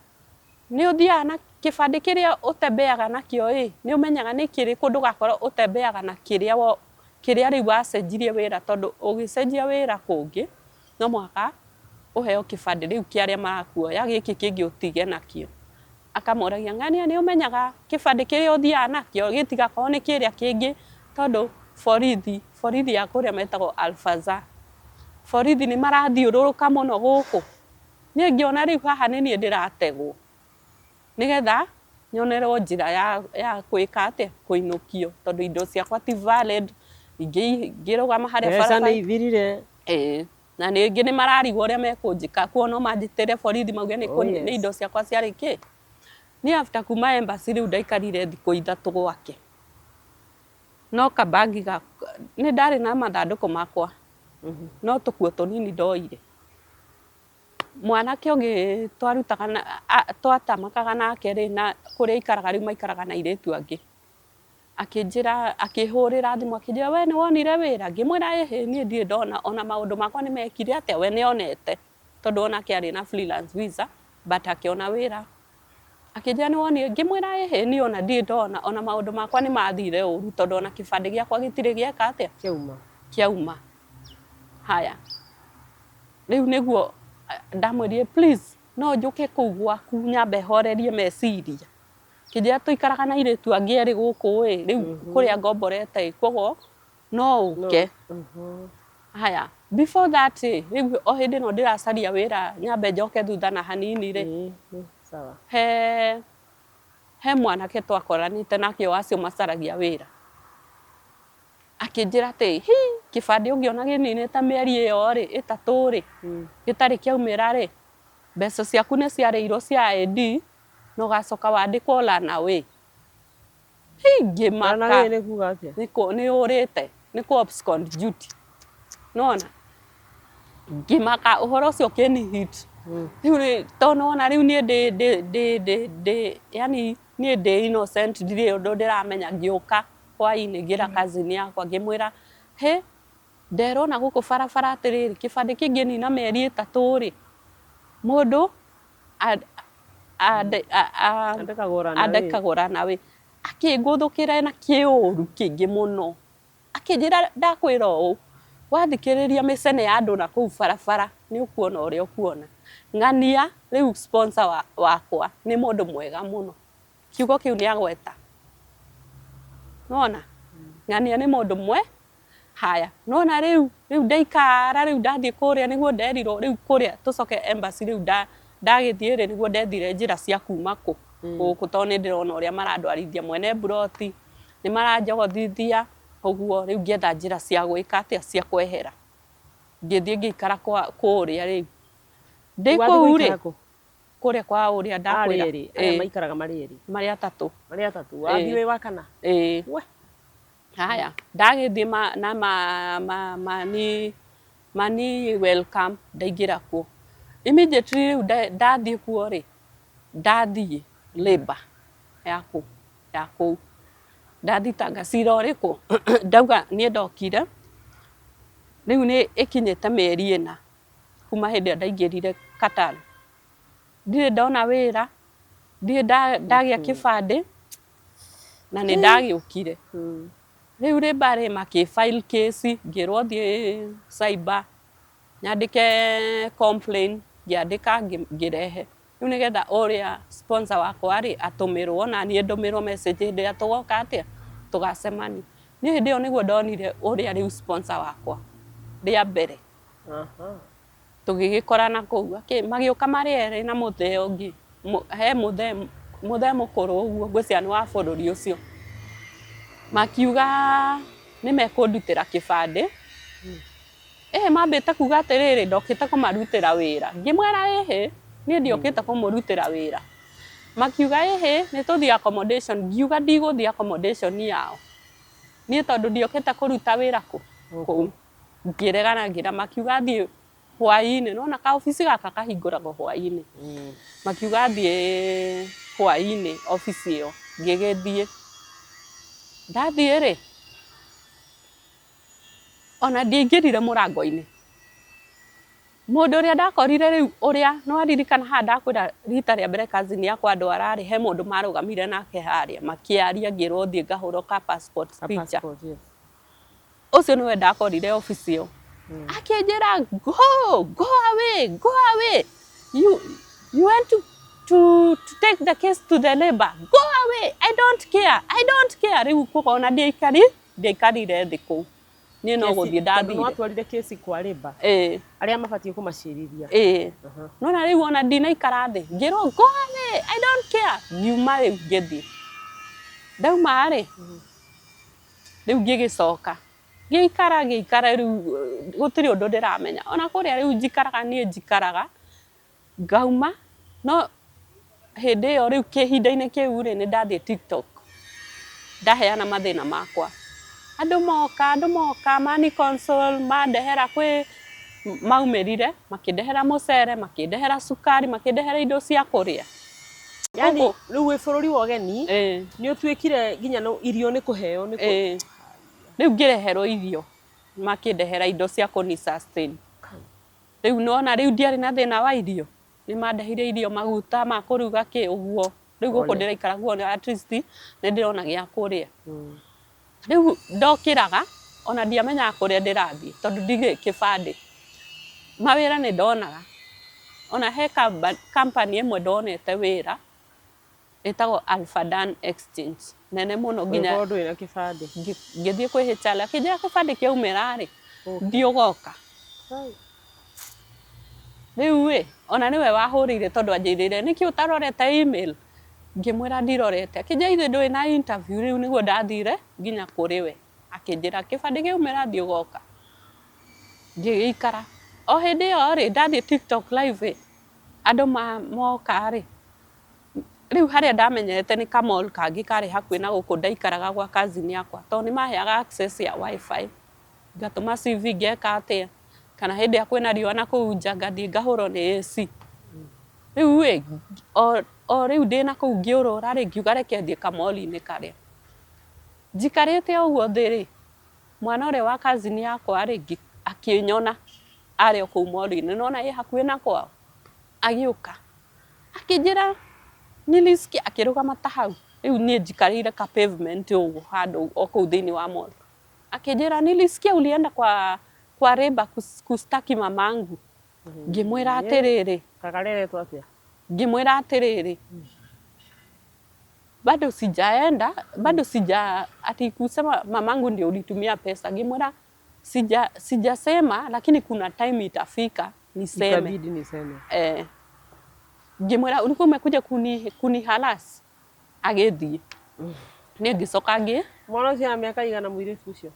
nĩ ũthiaga na kĩbandĩ kĩrĩa ũtembeaga nakĩo ĩ, nĩ ũmenyaga nĩ kĩrĩkũ, ndũgakorwo ũtembeaga na kĩrĩa kĩrĩa rĩu wacenjirie wĩra, tondũ ũgĩcenjia wĩra kũngĩ no mũhaka ũheo kĩbandĩ rĩu kĩa arĩa marakuoya, gĩkĩ kĩngĩ ũtige nakĩo." Akamũragia, "Ng'ania, nĩ ũmenyaga kĩbandĩ kĩrĩa ũthiaga nakĩo gĩtigakorwo nĩ kĩrĩa kĩngĩ, tondũ borithi ya kũrĩa metagwo Alfaza, borithi nĩ marathiũrũrũka mũno gũkũ." Niĩ ngĩona rĩu haha nĩ niĩ ndĩrategwo nĩgetha nyonerwo njĩra ya gwĩka atĩa, kũinũkio, tondũ indo ciakwa ti valid, ingĩrũgama harĩa Mbeca barabara nĩ ithirire. Ĩĩ, na ningĩ nĩ mararigwo ũrĩa mekũnjĩka kuo, no manjĩtĩre borithi mauge nĩ nĩ indo ciakwa ciarĩ kĩ. Niĩ after kuma embassy rĩu ndaikarire thikũ 3 gwake, no kabagi ga nĩ ndarĩ na mathandũkũ makwa, no tũkuo tũnini ndoire. Mwanake ũngĩ twarutaga na twatamakaga nake rĩ, na kũrĩa aikaraga rĩu maikaraga na airĩtu angĩ, akĩnjĩra, akĩhũrĩra thimũ, akĩnjĩra, "We nĩ wonire wĩra?" Ngĩmwĩra, "Ĩhĩ, niĩ ndirĩ ndona, ona maũndũ makwa nĩ mekire atĩa." We nĩ onete, tondũ onake arĩ na freelance visa, but akĩona wĩra. Akĩnjĩra, "Nĩ wonire?" Ngĩmwĩra, "Ĩhĩ, niĩ ona ndirĩ ndona, ona maũndũ makwa nĩ mathire ũru, tondũ ona kĩbandĩ gĩakwa gĩtirĩ gĩeka atĩa, Kĩauma. Kĩauma." Haya, rĩu nĩguo ndamwĩrire, "Please, no njũke kũu gwaku nyambe horerie meciria?" Kĩnjĩra, "Tũikaraga na airĩtu angĩ erĩ gũkũ ĩ, rĩu kũrĩa ngomborete ĩ, koguo no ũke." Haya, before that ĩ, rĩu o hĩndĩ ĩno ndĩracaria wĩra, nyambe njoke thutha na hanini rĩ, Ĩĩ, nĩ sawa. He mwanake twakoranĩte nake o acio macaragia wĩra, akĩnjĩra atĩ, "Hi, kĩbandĩ ũngĩona gĩninĩte mĩeri ĩyo rĩ 3 rĩ, gĩtarĩ kĩaumĩra rĩ, mbeca ciaku nĩ ciarĩirwo cia ID na ũgacoka wandĩkwo runaway." Hi, ngĩmaka. Runaway nĩ kuga atĩa? Nĩ ũrĩte, nĩ kũ abscond duty. Nĩwona, ngĩmaka, ũhoro ũcio ũkĩni hit rĩu rĩ, tondũ nĩwona rĩu niĩ ndĩ yani niĩ ndĩ innocent, ndirĩ ũndũ ndĩramenya. Ngĩũka hwainĩ, ngĩra cousin yakwa, ngĩmwĩra, "Hĩ, nderwo na gũkũ barabara atĩrĩrĩ, kĩbandĩ kĩngĩnina mĩeri 3 rĩ, mũndũ Andĩkagwo runaway. Andĩkagwo runaway." Akĩngũthũkĩra na kĩũru kĩingĩ mũno, akĩnjĩra, "Ndakwĩra ũũ, wathikĩrĩria mĩcene ya andũ na kũu barabara, nĩ ũkuona ũrĩa ũkuona." Ng'ania rĩu sponsor wakwa nĩ mũndũ mwega mũno, kiugo kĩu nĩ agweta, nĩwona ng'ania nĩ mũndũ mwe. Haya, nona rĩu ndaikara, rĩu ndathiĩ kũrĩa nĩguo nderirwo rĩu kũrĩa tũcoke embassy. Rĩu ndagĩthiĩ rĩ, nĩguo ndethire njĩra cia kuma kũ gũkũ, tondũ nĩ ndĩrona ũrĩa marandwarithia mwene mburoti, nĩ maranjogothithia ũguo. Rĩu ngĩetha njĩra cia gwĩka atĩa, cia kwehera. Ngĩthiĩ ngĩikara kũrĩa. Rĩu ndĩ Wathiĩ kũu rĩ gũikara kũ? Kũrĩa kwa ũrĩa Arĩ ndakwĩra. erĩ arĩa Ĩĩ, maikaraga marĩ erĩ? Marĩ atatũ. Marĩ atatũ, wathiĩ wĩ wa kana? Ĩĩ. We. Haya, ndagĩthiĩ ma, na ma, ma, mani mani welcome, ndaingĩra kuo immediately. Rĩu ndathiĩ kuo rĩ, ndathiĩ labor ya kũu, ndathitanga cira ũrĩkũ, ndauga niĩ ndokire rĩu nĩ ĩkinyĩte mĩeri 4 kuma hĩndĩ ĩrĩa ndaingĩrire Qatar. Ndirĩ ndona wĩra, ndirĩ ndagĩa kĩbandĩ na nĩ ndagĩũkire. Rĩu rĩmba rĩ makĩ file case ngĩrwo thiĩ cyber nyandĩke complain, ngĩandĩka ngĩrehe. Rĩu nĩgetha ũrĩa sponsor wakwa rĩ atũmĩrwo na niĩ ndũmĩrwo message hĩndĩ ĩrĩa tũgoka atĩa tũgacemania. Niĩ hĩndĩ ĩyo nĩguo ndonire ũrĩa rĩu sponsor wakwa rĩa mbere. Tũgĩgĩkorana kũu, magĩũka marĩ erĩ na mũthee ũngĩ, he mũthee, mũthee mũkũrũ ũguo ngwĩciria nĩ wa bũrũri ũcio. Makiuga nĩ mekũndutĩra kĩbandĩ. Ĩhĩ mambĩte kuga atĩrĩrĩ, ndokĩte kũmarutĩra wĩra. Ngĩmwĩra ĩhĩ, niĩ ndiokĩte kũmũrutĩra wĩra. Makiuga ĩhĩ, nĩ tũthiĩ accommodation, ngiuga ndigũthiĩ accommodation yao. Niĩ tondũ ndiokĩte kũruta wĩra kũ? Kũu. Ngĩregana ngĩra makiuga thiĩ hwaĩ-inĩ, nĩwona ka obici gaka kahingũragwo hwaĩ-inĩ. Makiuga thiĩ hwaĩ-inĩ obici ĩyo, ngĩgĩthiĩ. Ndathiĩ rĩ, ona ndiaingĩrire mũrango-inĩ. Mũndũ ũrĩa ndakorire rĩu ũrĩa, nĩwaririkana haha ndakwĩra rita rĩa mbere cousin yakwa andwara rĩ, he mũndũ marũgamire nake harĩa makĩaria ngĩrwo thiĩ ngahũrwo ka passport picture. Ũcio nĩwe ndakorire obici ĩyo. Akĩnjĩra go, go away, go away. You want to take the case to the labor. Go away, I don't care, I don't care. Rĩu kũgona ona ndiaikarire thĩ kũu. Niĩ no gũthiĩ ndathire. Tondũ nĩwatwarire kesi kwa labor. Ĩĩ. Arĩa mabatiĩ kũmacirithia. Ĩĩ. Nona rĩu ona ndinaikara thĩ. Ngĩrwo go away, I don't care. Ngiuma rĩu ngĩthiĩ. Ndauma rĩ, rĩu ngĩgĩcoka. Ngĩikara ngĩikara rĩu gũtirĩ ũndũ ndĩramenya. Ona kũrĩa rĩu njikaraga niĩ njikaraga, ngauma, no hĩndĩ ĩyo rĩu kĩhinda-inĩ kĩu rĩ, nĩ ndathiĩ TikTok, ndaheana mathĩna makwa. Andũ moka, andũ moka, mani console, mandehera kwĩ maumĩrire, makĩndehera mũcere, makĩndehera cukari, makĩndehera indo cia kũrĩa. Yani rĩu wĩ bũrũri wa ũgeni nĩ ũtuĩkire nginya irio nĩ kũheo nĩ Rĩu ngĩreherwo irio, makĩndehera indo cia kũni sustain. Rĩu nĩwona rĩu ndiarĩ na thĩna wa irio, nĩ mandeheire irio, maguta ma kũruga kĩ ũguo. Rĩu gũkũ ndĩraikara kuo at least nĩ ndĩrona gĩa kũrĩa. Rĩu ndokĩraga ona ndiamenyaga kũrĩa ndĩrathiĩ tondũ ndirĩ kĩbandĩ. Mawĩra nĩ ndonaga, ona he company ĩmwe ndonete wĩra ĩtagwo Alfadan Exchange nene mũno nginya Ũgĩkorwo ndũrĩ na kĩbandĩ. Ngĩthiĩ kwĩ HR akĩnjĩra kĩbandĩ kĩaumĩra rĩ, thiĩ ũgoka. Rĩu ĩ, ona nĩwe wahũrĩire tondũ anjĩrire nĩkĩ ũtarorete email? Ngĩmwĩra ndirorete. Akĩnjĩra githĩ ndũrĩ na interview? Rĩu nĩguo ndathire nginya kũrĩ we. Akĩnjĩra kĩbandĩ kĩaumĩra thiĩ ũgoka. Ngĩgĩikara. O hĩndĩ ĩyo rĩ, ndathiĩ TikTok live ĩ, andũ moka rĩ, rĩu harĩa ndamenyerete nĩ ka mall kangĩ karĩ hakuhĩ na gũkũ ndaikaraga gwa cousin yakwa, tondũ nĩ maheaga access ya WiFi, ngatũma CV ngeka atĩa, kana hĩndĩ ĩrĩa kwĩna riũa na kũu nja ngathiĩ ngahũrwo nĩ AC. Rĩu ĩ, o rĩu ndĩna kũu ngĩũrũra rĩ, ngiuga reke thiĩ ka mall -inĩ karĩa. Njikarĩte o ũguo thĩ rĩ, mwana ũrĩa wa cousin yakwa rĩ, akĩnyona arĩ o kũu mall -inĩ, nĩ wona ĩ hakuhĩ na kwao, agĩũka akĩnjĩra nilisikia, akĩrũgama ta hau, rĩu niĩ njikarĩire ka pavement ũguo handũ o kũu thĩinĩ wa mall. Akĩnjĩra nilisikia ulienda kwa labour kustaki mamangu. Ngĩmwĩra atĩrĩrĩ, Kagareretwo atĩa? Ngĩmwĩra atĩrĩrĩ, bado sijaenda, bado sija ati kusema mamangu ndio ulitumia pesa. Ngĩmwĩra sijasema, lakini kuna time itafika niseme. Itabidi niseme. Eh, ngĩmwĩra ulikuwa umekuja kuni harass. Agĩthiĩ. Niĩ ngĩcoka ngĩ Mwana ũcio ena mĩaka igana mũirĩtu ũcio?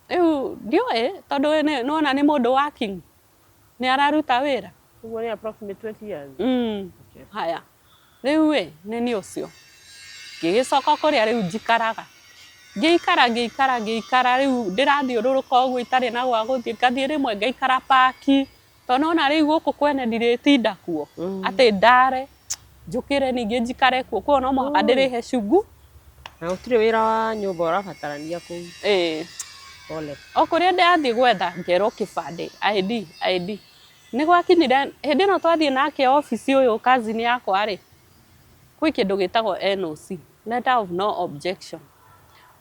Rĩu ndiũĩ tondũ nĩwona nĩ mũndũ working, nĩ araruta wĩra. Ũguo nĩ approximate 20 years. Okay. Haya, rĩu ĩ nĩ niĩ ũcio ngĩgĩcoka kũrĩa rĩu njikaraga, ngĩikara ngĩikara ngĩikara, rĩu ndĩrathiũrũrũka ũguo itarĩ na gwa gũthiĩ, ngathiĩ rĩmwe ngaikara paki, tondũ nĩwona rĩu gũkũ kwene ndirĩtinda kuo, atĩ ndare njũkĩre ningĩ njikare kuo, koguo no mũhaka ndĩrĩhe cungu. Na gũtirĩ wĩra wa nyũmba ũrabatarania kũu. Ĩĩ. Pole. O kũrĩa ndĩrathiĩ gwetha ngerwo kĩbandĩ, ID, ID. Nĩ gwakinyire hĩndĩ ĩno twathiĩ nake obici ũyũ cousin yakwa rĩ, gwĩ kĩndũ gĩtagwo NOC, letter of no objection.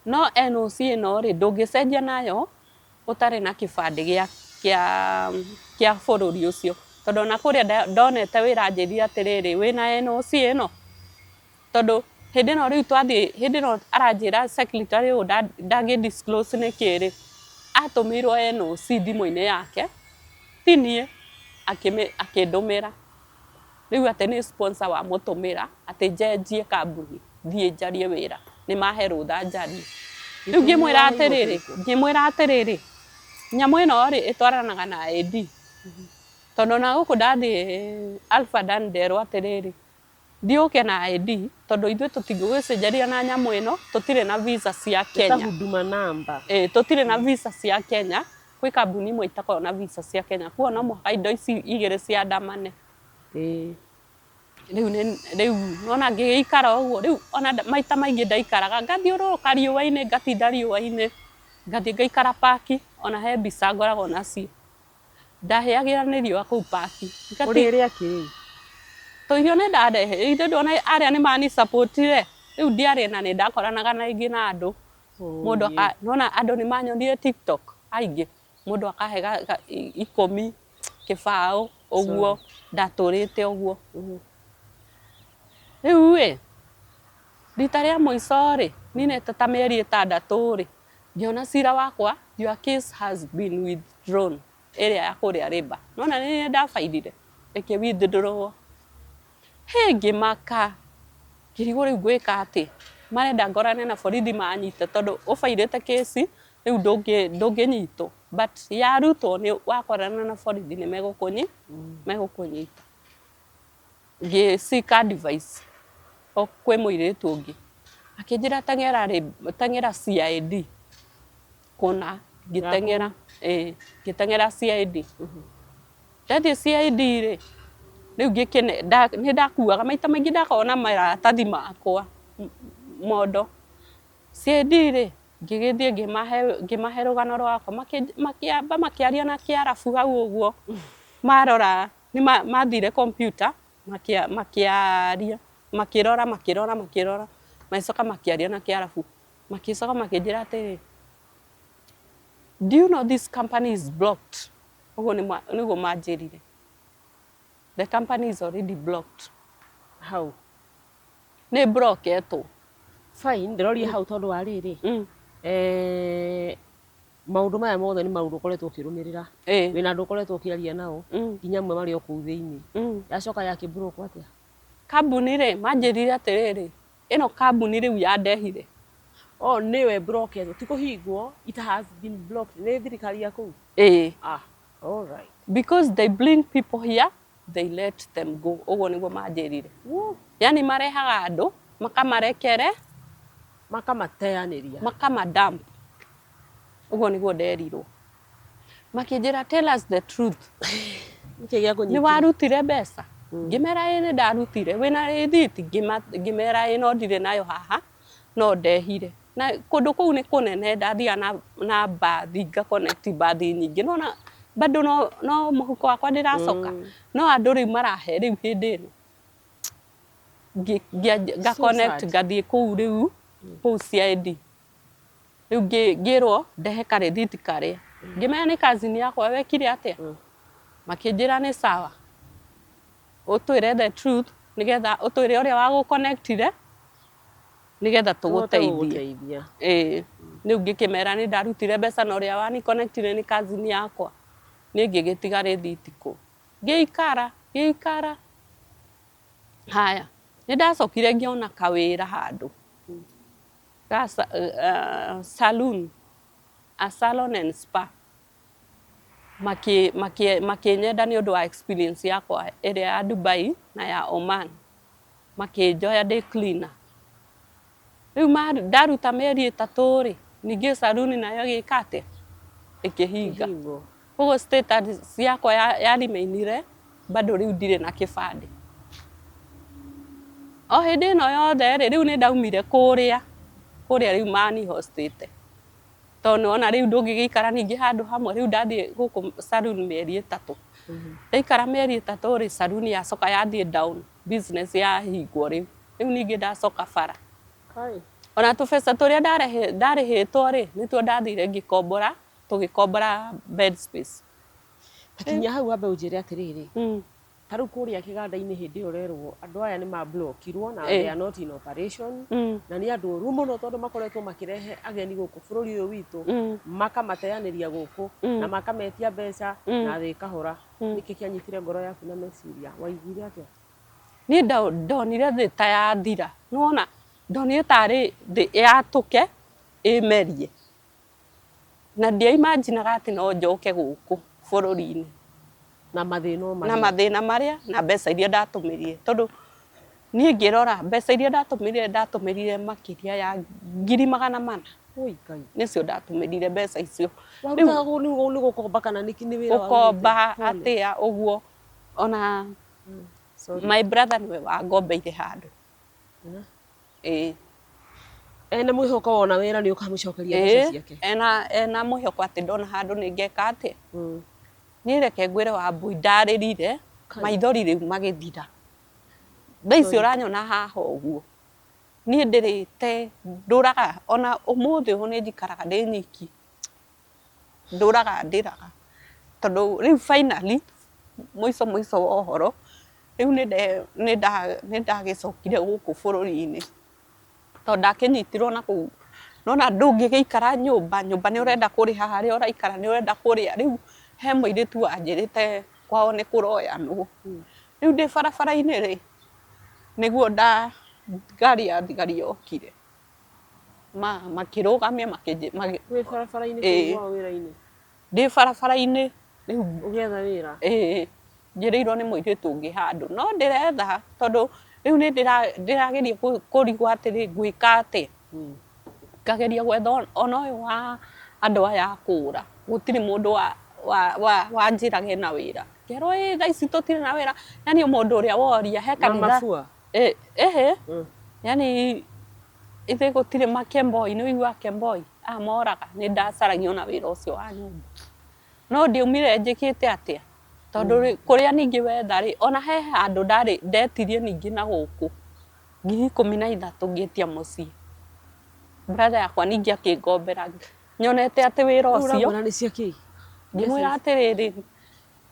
No NOC ĩno rĩ, ndũngĩcenjia nayo ũtarĩ na kĩbandĩ gĩa kĩa kĩa bũrũri ũcio. Tondũ ona kũrĩa ndonete wĩra anjĩrire atĩrĩrĩ, wĩna NOC ĩno? Tondũ hĩndĩ ĩno rĩu twathiĩ, hĩndĩ ĩno aranjĩra secretary ũyũ ndangĩ disclose nĩkĩ rĩ, atũmĩirwo NOC thimũ-inĩ yake, ti niĩ, akĩndũmĩra. Rĩu atĩ nĩ sponsor wamũtũmĩra atĩ njenjie kambuni, thiĩ njarie wĩra, nĩ mahe rũtha njarie. Rĩu ngĩmwĩra atĩrĩrĩ, ngĩmwĩra atĩrĩrĩ, nyamũ ĩno rĩ, ĩtwaranaga na ID. Tondũ ona gũkũ ndathiĩ Alpha Dan nderwo atĩrĩrĩ, Thiĩ ũke na ID tondũ ithuĩ tũtingĩgũcenjeria na nyamũ ĩno, tũtirĩ na visa cia Nĩ ta Kenya. Huduma number. Ĩĩ tũtirĩ na visa cia Kenya, kwĩ kambuni imwe itakoragwo na visa cia Kenya, koguo no mũhaka indo ici igĩrĩ ciandamane. Ĩĩ. Rĩu nĩ rĩu nĩwona ngĩgĩikara ũguo, rĩu ona maita maingĩ ndaikaraga ngathiũrũrũka riũa-inĩ ngatinda riũa-inĩ, ngathiĩ ngaikara park, ona he mbica ngoragwo nacio. Ndahĩagĩra nĩ riũa kũu park. Ũrĩrĩa kĩ rĩu? Tũirio nĩ ndarehe, ithe ndona arĩa nĩ mani support re, rĩu ndiarĩ na nĩ ndakoranaga na ingĩ na andũ. Mũndũ aka, nĩwona andũ nĩ manyonire TikTok aingĩ, mũndũ akahe ikũmi, kĩbaũ, ũguo, ndatũrĩte ũguo. Rĩu ĩ, rita rĩa mũico rĩ, ninĩte ta mĩeri ĩtandatũ rĩ, Ngĩona cira wakwa, your case has been withdrawn, ĩrĩa ya kũrĩa Labour. Nĩwona nĩ niĩ ndabairire, ĩkĩ withdraw. Hĩ ngĩmaka, ngĩrigwo rĩu ngwĩka atĩa? Marenda ngorane na borithi manyite tondũ ũbairĩte kĩci, rĩu ndũngĩnyitwo. But yarutwo wakorana na borithi nĩ megũkũnyita. Ngĩ seek advice o kwĩ mũirĩtu ũngĩ, akĩnjĩra teng'era teng'era CID kũna, ngĩteng'era ĩĩ ngĩteng'era CID. Ndathiĩ CID rĩ, rĩu nĩ ndakuaga maita maingĩ ndakoragwo na maratathi makwa mondo. CID rĩ, ngĩgĩthiĩ ngĩmahe ngĩmahe rũgano rwakwa, makĩamba makĩaria na kĩarabu hau ũguo, marora nĩ mathire kompiuta makĩaria, makĩrora makĩrora makĩrora, magĩcoka makĩaria na kĩarabu, magĩcoka makĩnjĩra atĩrĩ, do you know this company is blocked? Ũguo nĩguo manjĩrire, the company is already blocked. How? Nĩ blocketwo. Fine, ndĩroria hau tondũ wa rĩrĩ, maũndũ maya mothe nĩ maũndũ ũkoretwo ũkĩrũmĩrĩra. Wĩna andũ ũkoretwo ũkĩaria nao, nginya amwe marĩ o kũu thĩinĩ. Yacoka yakĩ block atĩa? Kambuni rĩ, manjĩrire atĩrĩrĩ, ĩno kambuni rĩu yandehire. Oh, nĩyo ĩ blocketwo, ti kũhingwo, it has been blocked nĩ thirikari ya kũu? Ĩĩ. Ah, all right. Because they bring people here, they let them go. Ũguo nĩguo manjĩrire. Yaani marehaga andũ, makamarekere. Makamateanĩria. Makama dump. Ũguo nĩguo nderirwo. Makĩnjĩra tell us the truth. Nĩkĩ gĩakũnyitire? Nĩ warutire mbeca? Ngĩmera ĩĩ nĩ ndarutire. Wĩna rĩthiti? Ngĩmera ĩĩ no ndirĩ nayo haha, no ndehire. Na kũndũ kũu nĩ kũnene ndathiaga na mbathi nga connect mbathi nyingĩ. Nĩwona bado no mũhuko wakwa ndĩracoka. No andũ rĩu marahe rĩu hĩndĩ ĩno. Nga connect ngathiĩ kũu rĩu, kũu CID. Rĩu ngĩrwo ndehe karĩthiti karĩa. Ngĩmera nĩ cousin yakwa wekire atĩa? Makĩnjĩra nĩ sawa, ũtwĩre the truth nĩgetha ũtwĩre ũrĩa wagũ connect ire nĩgetha tũgũteithie. Ĩĩ, rĩu ngĩkĩmera nĩ ndarutire mbeca na ũrĩa wani connect ire nĩ cousin yakwa. Niĩ ngĩgĩtiga rĩthiti kũu. Ngĩikara, ngĩikara, haya, nĩ ndacokire ngĩona kawĩra handũ. Ga saloon, a salon and spa. Makĩnyenda nĩ ũndũ wa experience yakwa ĩrĩa ya Dubai na ya Oman. Makĩnjoya ndĩ cleaner. Rĩu ndaruta mĩeri ĩtatũ rĩ, ningĩ saloon nayo ĩgĩka atĩa? Ĩkĩhinga. Koguo status yakwa ya remain ire bado rĩu ndirĩ na kĩbandĩ. O hĩndĩ ĩno yothe rĩ, rĩu nĩ ndaumire kũrĩa, kũrĩa rĩu mani host ĩte. Tondũ nĩ wona rĩu ndũngĩgĩikara ningĩ handũ hamwe, rĩu ndathiĩ gũkũ saloon mĩeri ĩtatũ. Ndaikara mĩeri 3 rĩ, saruni yacoka yathiĩ down, business yahingwo rĩu. Rĩu ningĩ ndacoka bara. Ona tũbeca tũrĩa ndarĩhĩtwo rĩ, nĩtuo ndathire ngĩkombora, tũgĩkombora bed space. Ta kinyia hau wambe ũnjĩre atĩrĩrĩ, ta rĩu kũrĩa kĩganda-inĩ hĩndĩ ĩyo ũrerwo andũ aya nĩ ma blockirwo na they are not in operation na nĩ andũ oru mũno tondũ makoretwo makĩrehe ageni gũkũ bũrũri ũyũ witũ makamateanĩria gũkũ na makametia mbeca na thĩ ĩkahora. Nĩkĩ kĩanyitire ngoro yaku na meciria? Waiguire atĩa? Niĩ ndonire thĩ ta yathira. Nĩwona, ndonire tarĩ thĩ yatũke ĩmerie. Na ndia imaginaga atĩ no njoke gũkũ bũrũri-inĩ. Na mathĩna o marĩa. Na mathĩna marĩa na mbeca iria ndatũmĩrire. Tondũ niĩ ngĩrora mbeca iria ndatũmĩrire, ndatũmĩrire makĩria ya 400,000. Ũi Ngai. Nĩcio ndatũmĩrire mbeca icio. Warutaga nĩ gũkomba kana nĩ wĩra warutĩte? Gũkomba atĩa ũguo ona my brother nĩwe wangombeire handũ. Ĩĩ. Ena mwĩhoko wona wĩra nĩ ũkamũcokeria mbeca ciake? Ena ena mwĩhoko atĩ ndona handũ nĩ ngeka atĩa. Niĩ reke ngwĩre Wambui ndarĩrire maithori rĩu magĩthira. Thaa ici ũranyona haha ũguo niĩ ndĩrĩte ndũraga ona ũmũthĩ ũyũ nĩ njikaraga ndĩ nyiki. Ndũraga ndĩraga tondũ rĩu finally mũico mũico wa ũhoro rĩu nĩ ndagĩcokire gũkũ bũrũri-inĩ tondũ ndakĩnyitirwo na kũu nĩwona ndũngĩgĩikara nyũmba, nyũmba nĩ ũrenda kũrĩha harĩa ũraikara nĩ ũrenda kũrĩa, rĩu he mũirĩtu wanjĩrĩte kwao nĩ kũroyanwo, rĩu ndĩ barabara-inĩ rĩ, nĩguo ngari ya thigari yokire. Makĩrũgamia Wĩ barabara-inĩ kũu kwao wĩra-inĩ? Ndĩ barabara-inĩ rĩu. Ũgĩetha wĩra? Ĩĩ, njĩrĩirwo nĩ mũirĩtu ũngĩ handũ, no ndĩretha tondũ rĩu nĩ ndĩrageria kũrigwo atĩrĩ ngwĩka atĩa, ngageria gwetha ona ũyũ wa andũ aya a kũũra, gũtirĩ mũndũ wanjĩraga ena wĩra, ngerwo ĩ thaa ici tũtirĩ na wĩra, yaani o mũndũ ũrĩa woria he kanitha. Na mabua? Ĩhĩ, yaani ithuĩ gũtirĩ makemboi, nĩ ũiguaga kemboi? Aya moraga, nĩ ndacaragia ona wĩra ũcio wa nyũmba. No ndiaumire njĩkĩte atĩa, tondũ rĩ, kũrĩa ningĩ wetha rĩ, ona he handũ ndarĩ ndetirie ningĩ na gũkũ, 13,000 ngĩtia mũciĩ. Brother yakwa ningĩ akĩngombera nyonete atĩ wĩra Rĩu ũcio, ũramwĩra nĩ cia kĩ? ngĩmwĩra atĩrĩrĩ,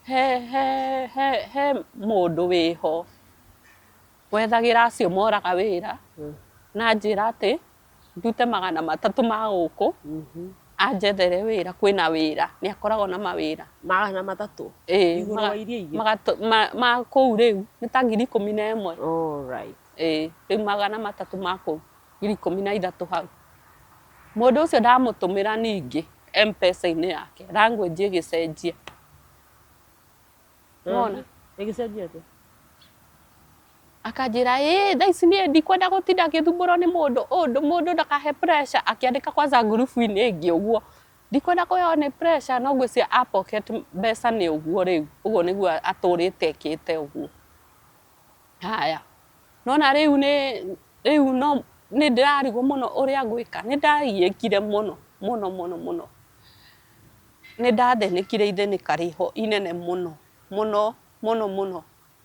he he he he mũndũ wĩho wethagĩra acio moraga wĩra na anjĩra atĩ ndute 300 ma gũkũ anjethere wĩra, kwĩna wĩra, nĩ akoragwo na mawĩra. 300? Ĩĩ. Igũrũ wa iria ingĩ? Ma kũu rĩu nĩ ta 11,000. Alright. Ĩĩ, rĩu 300 ma kũu 13,000 hau. Mũndũ ũcio ndamũtũmĩra ningĩ M-Pesa-inĩ yake, language ĩgĩcenjia. Nĩwona? Ĩgĩcenjia atĩa? Akanjĩra ĩĩ thaa ici niĩ ndikwenda gũtinda ngĩthumbũrwo nĩ mũndũ, ũndũ mũndũ ndakahe pressure, akĩandĩka kwanza ngurubu-inĩ ĩngĩ ũguo, ndikwenda kũheo nĩ pressure no ngwĩciria a pocket mbeca nĩ ũguo rĩu, ũguo nĩguo atũrĩte ekĩte ũguo. Haya, nĩwona rĩu nĩ rĩu no nĩ ndĩrarigwo mũno ũrĩa ngwĩka, nĩ ndagiĩkire mũno mũno mũno mũno. Nĩ ndathĩnĩkire ithĩnĩka rĩho inene mũno mũno mũno mũno,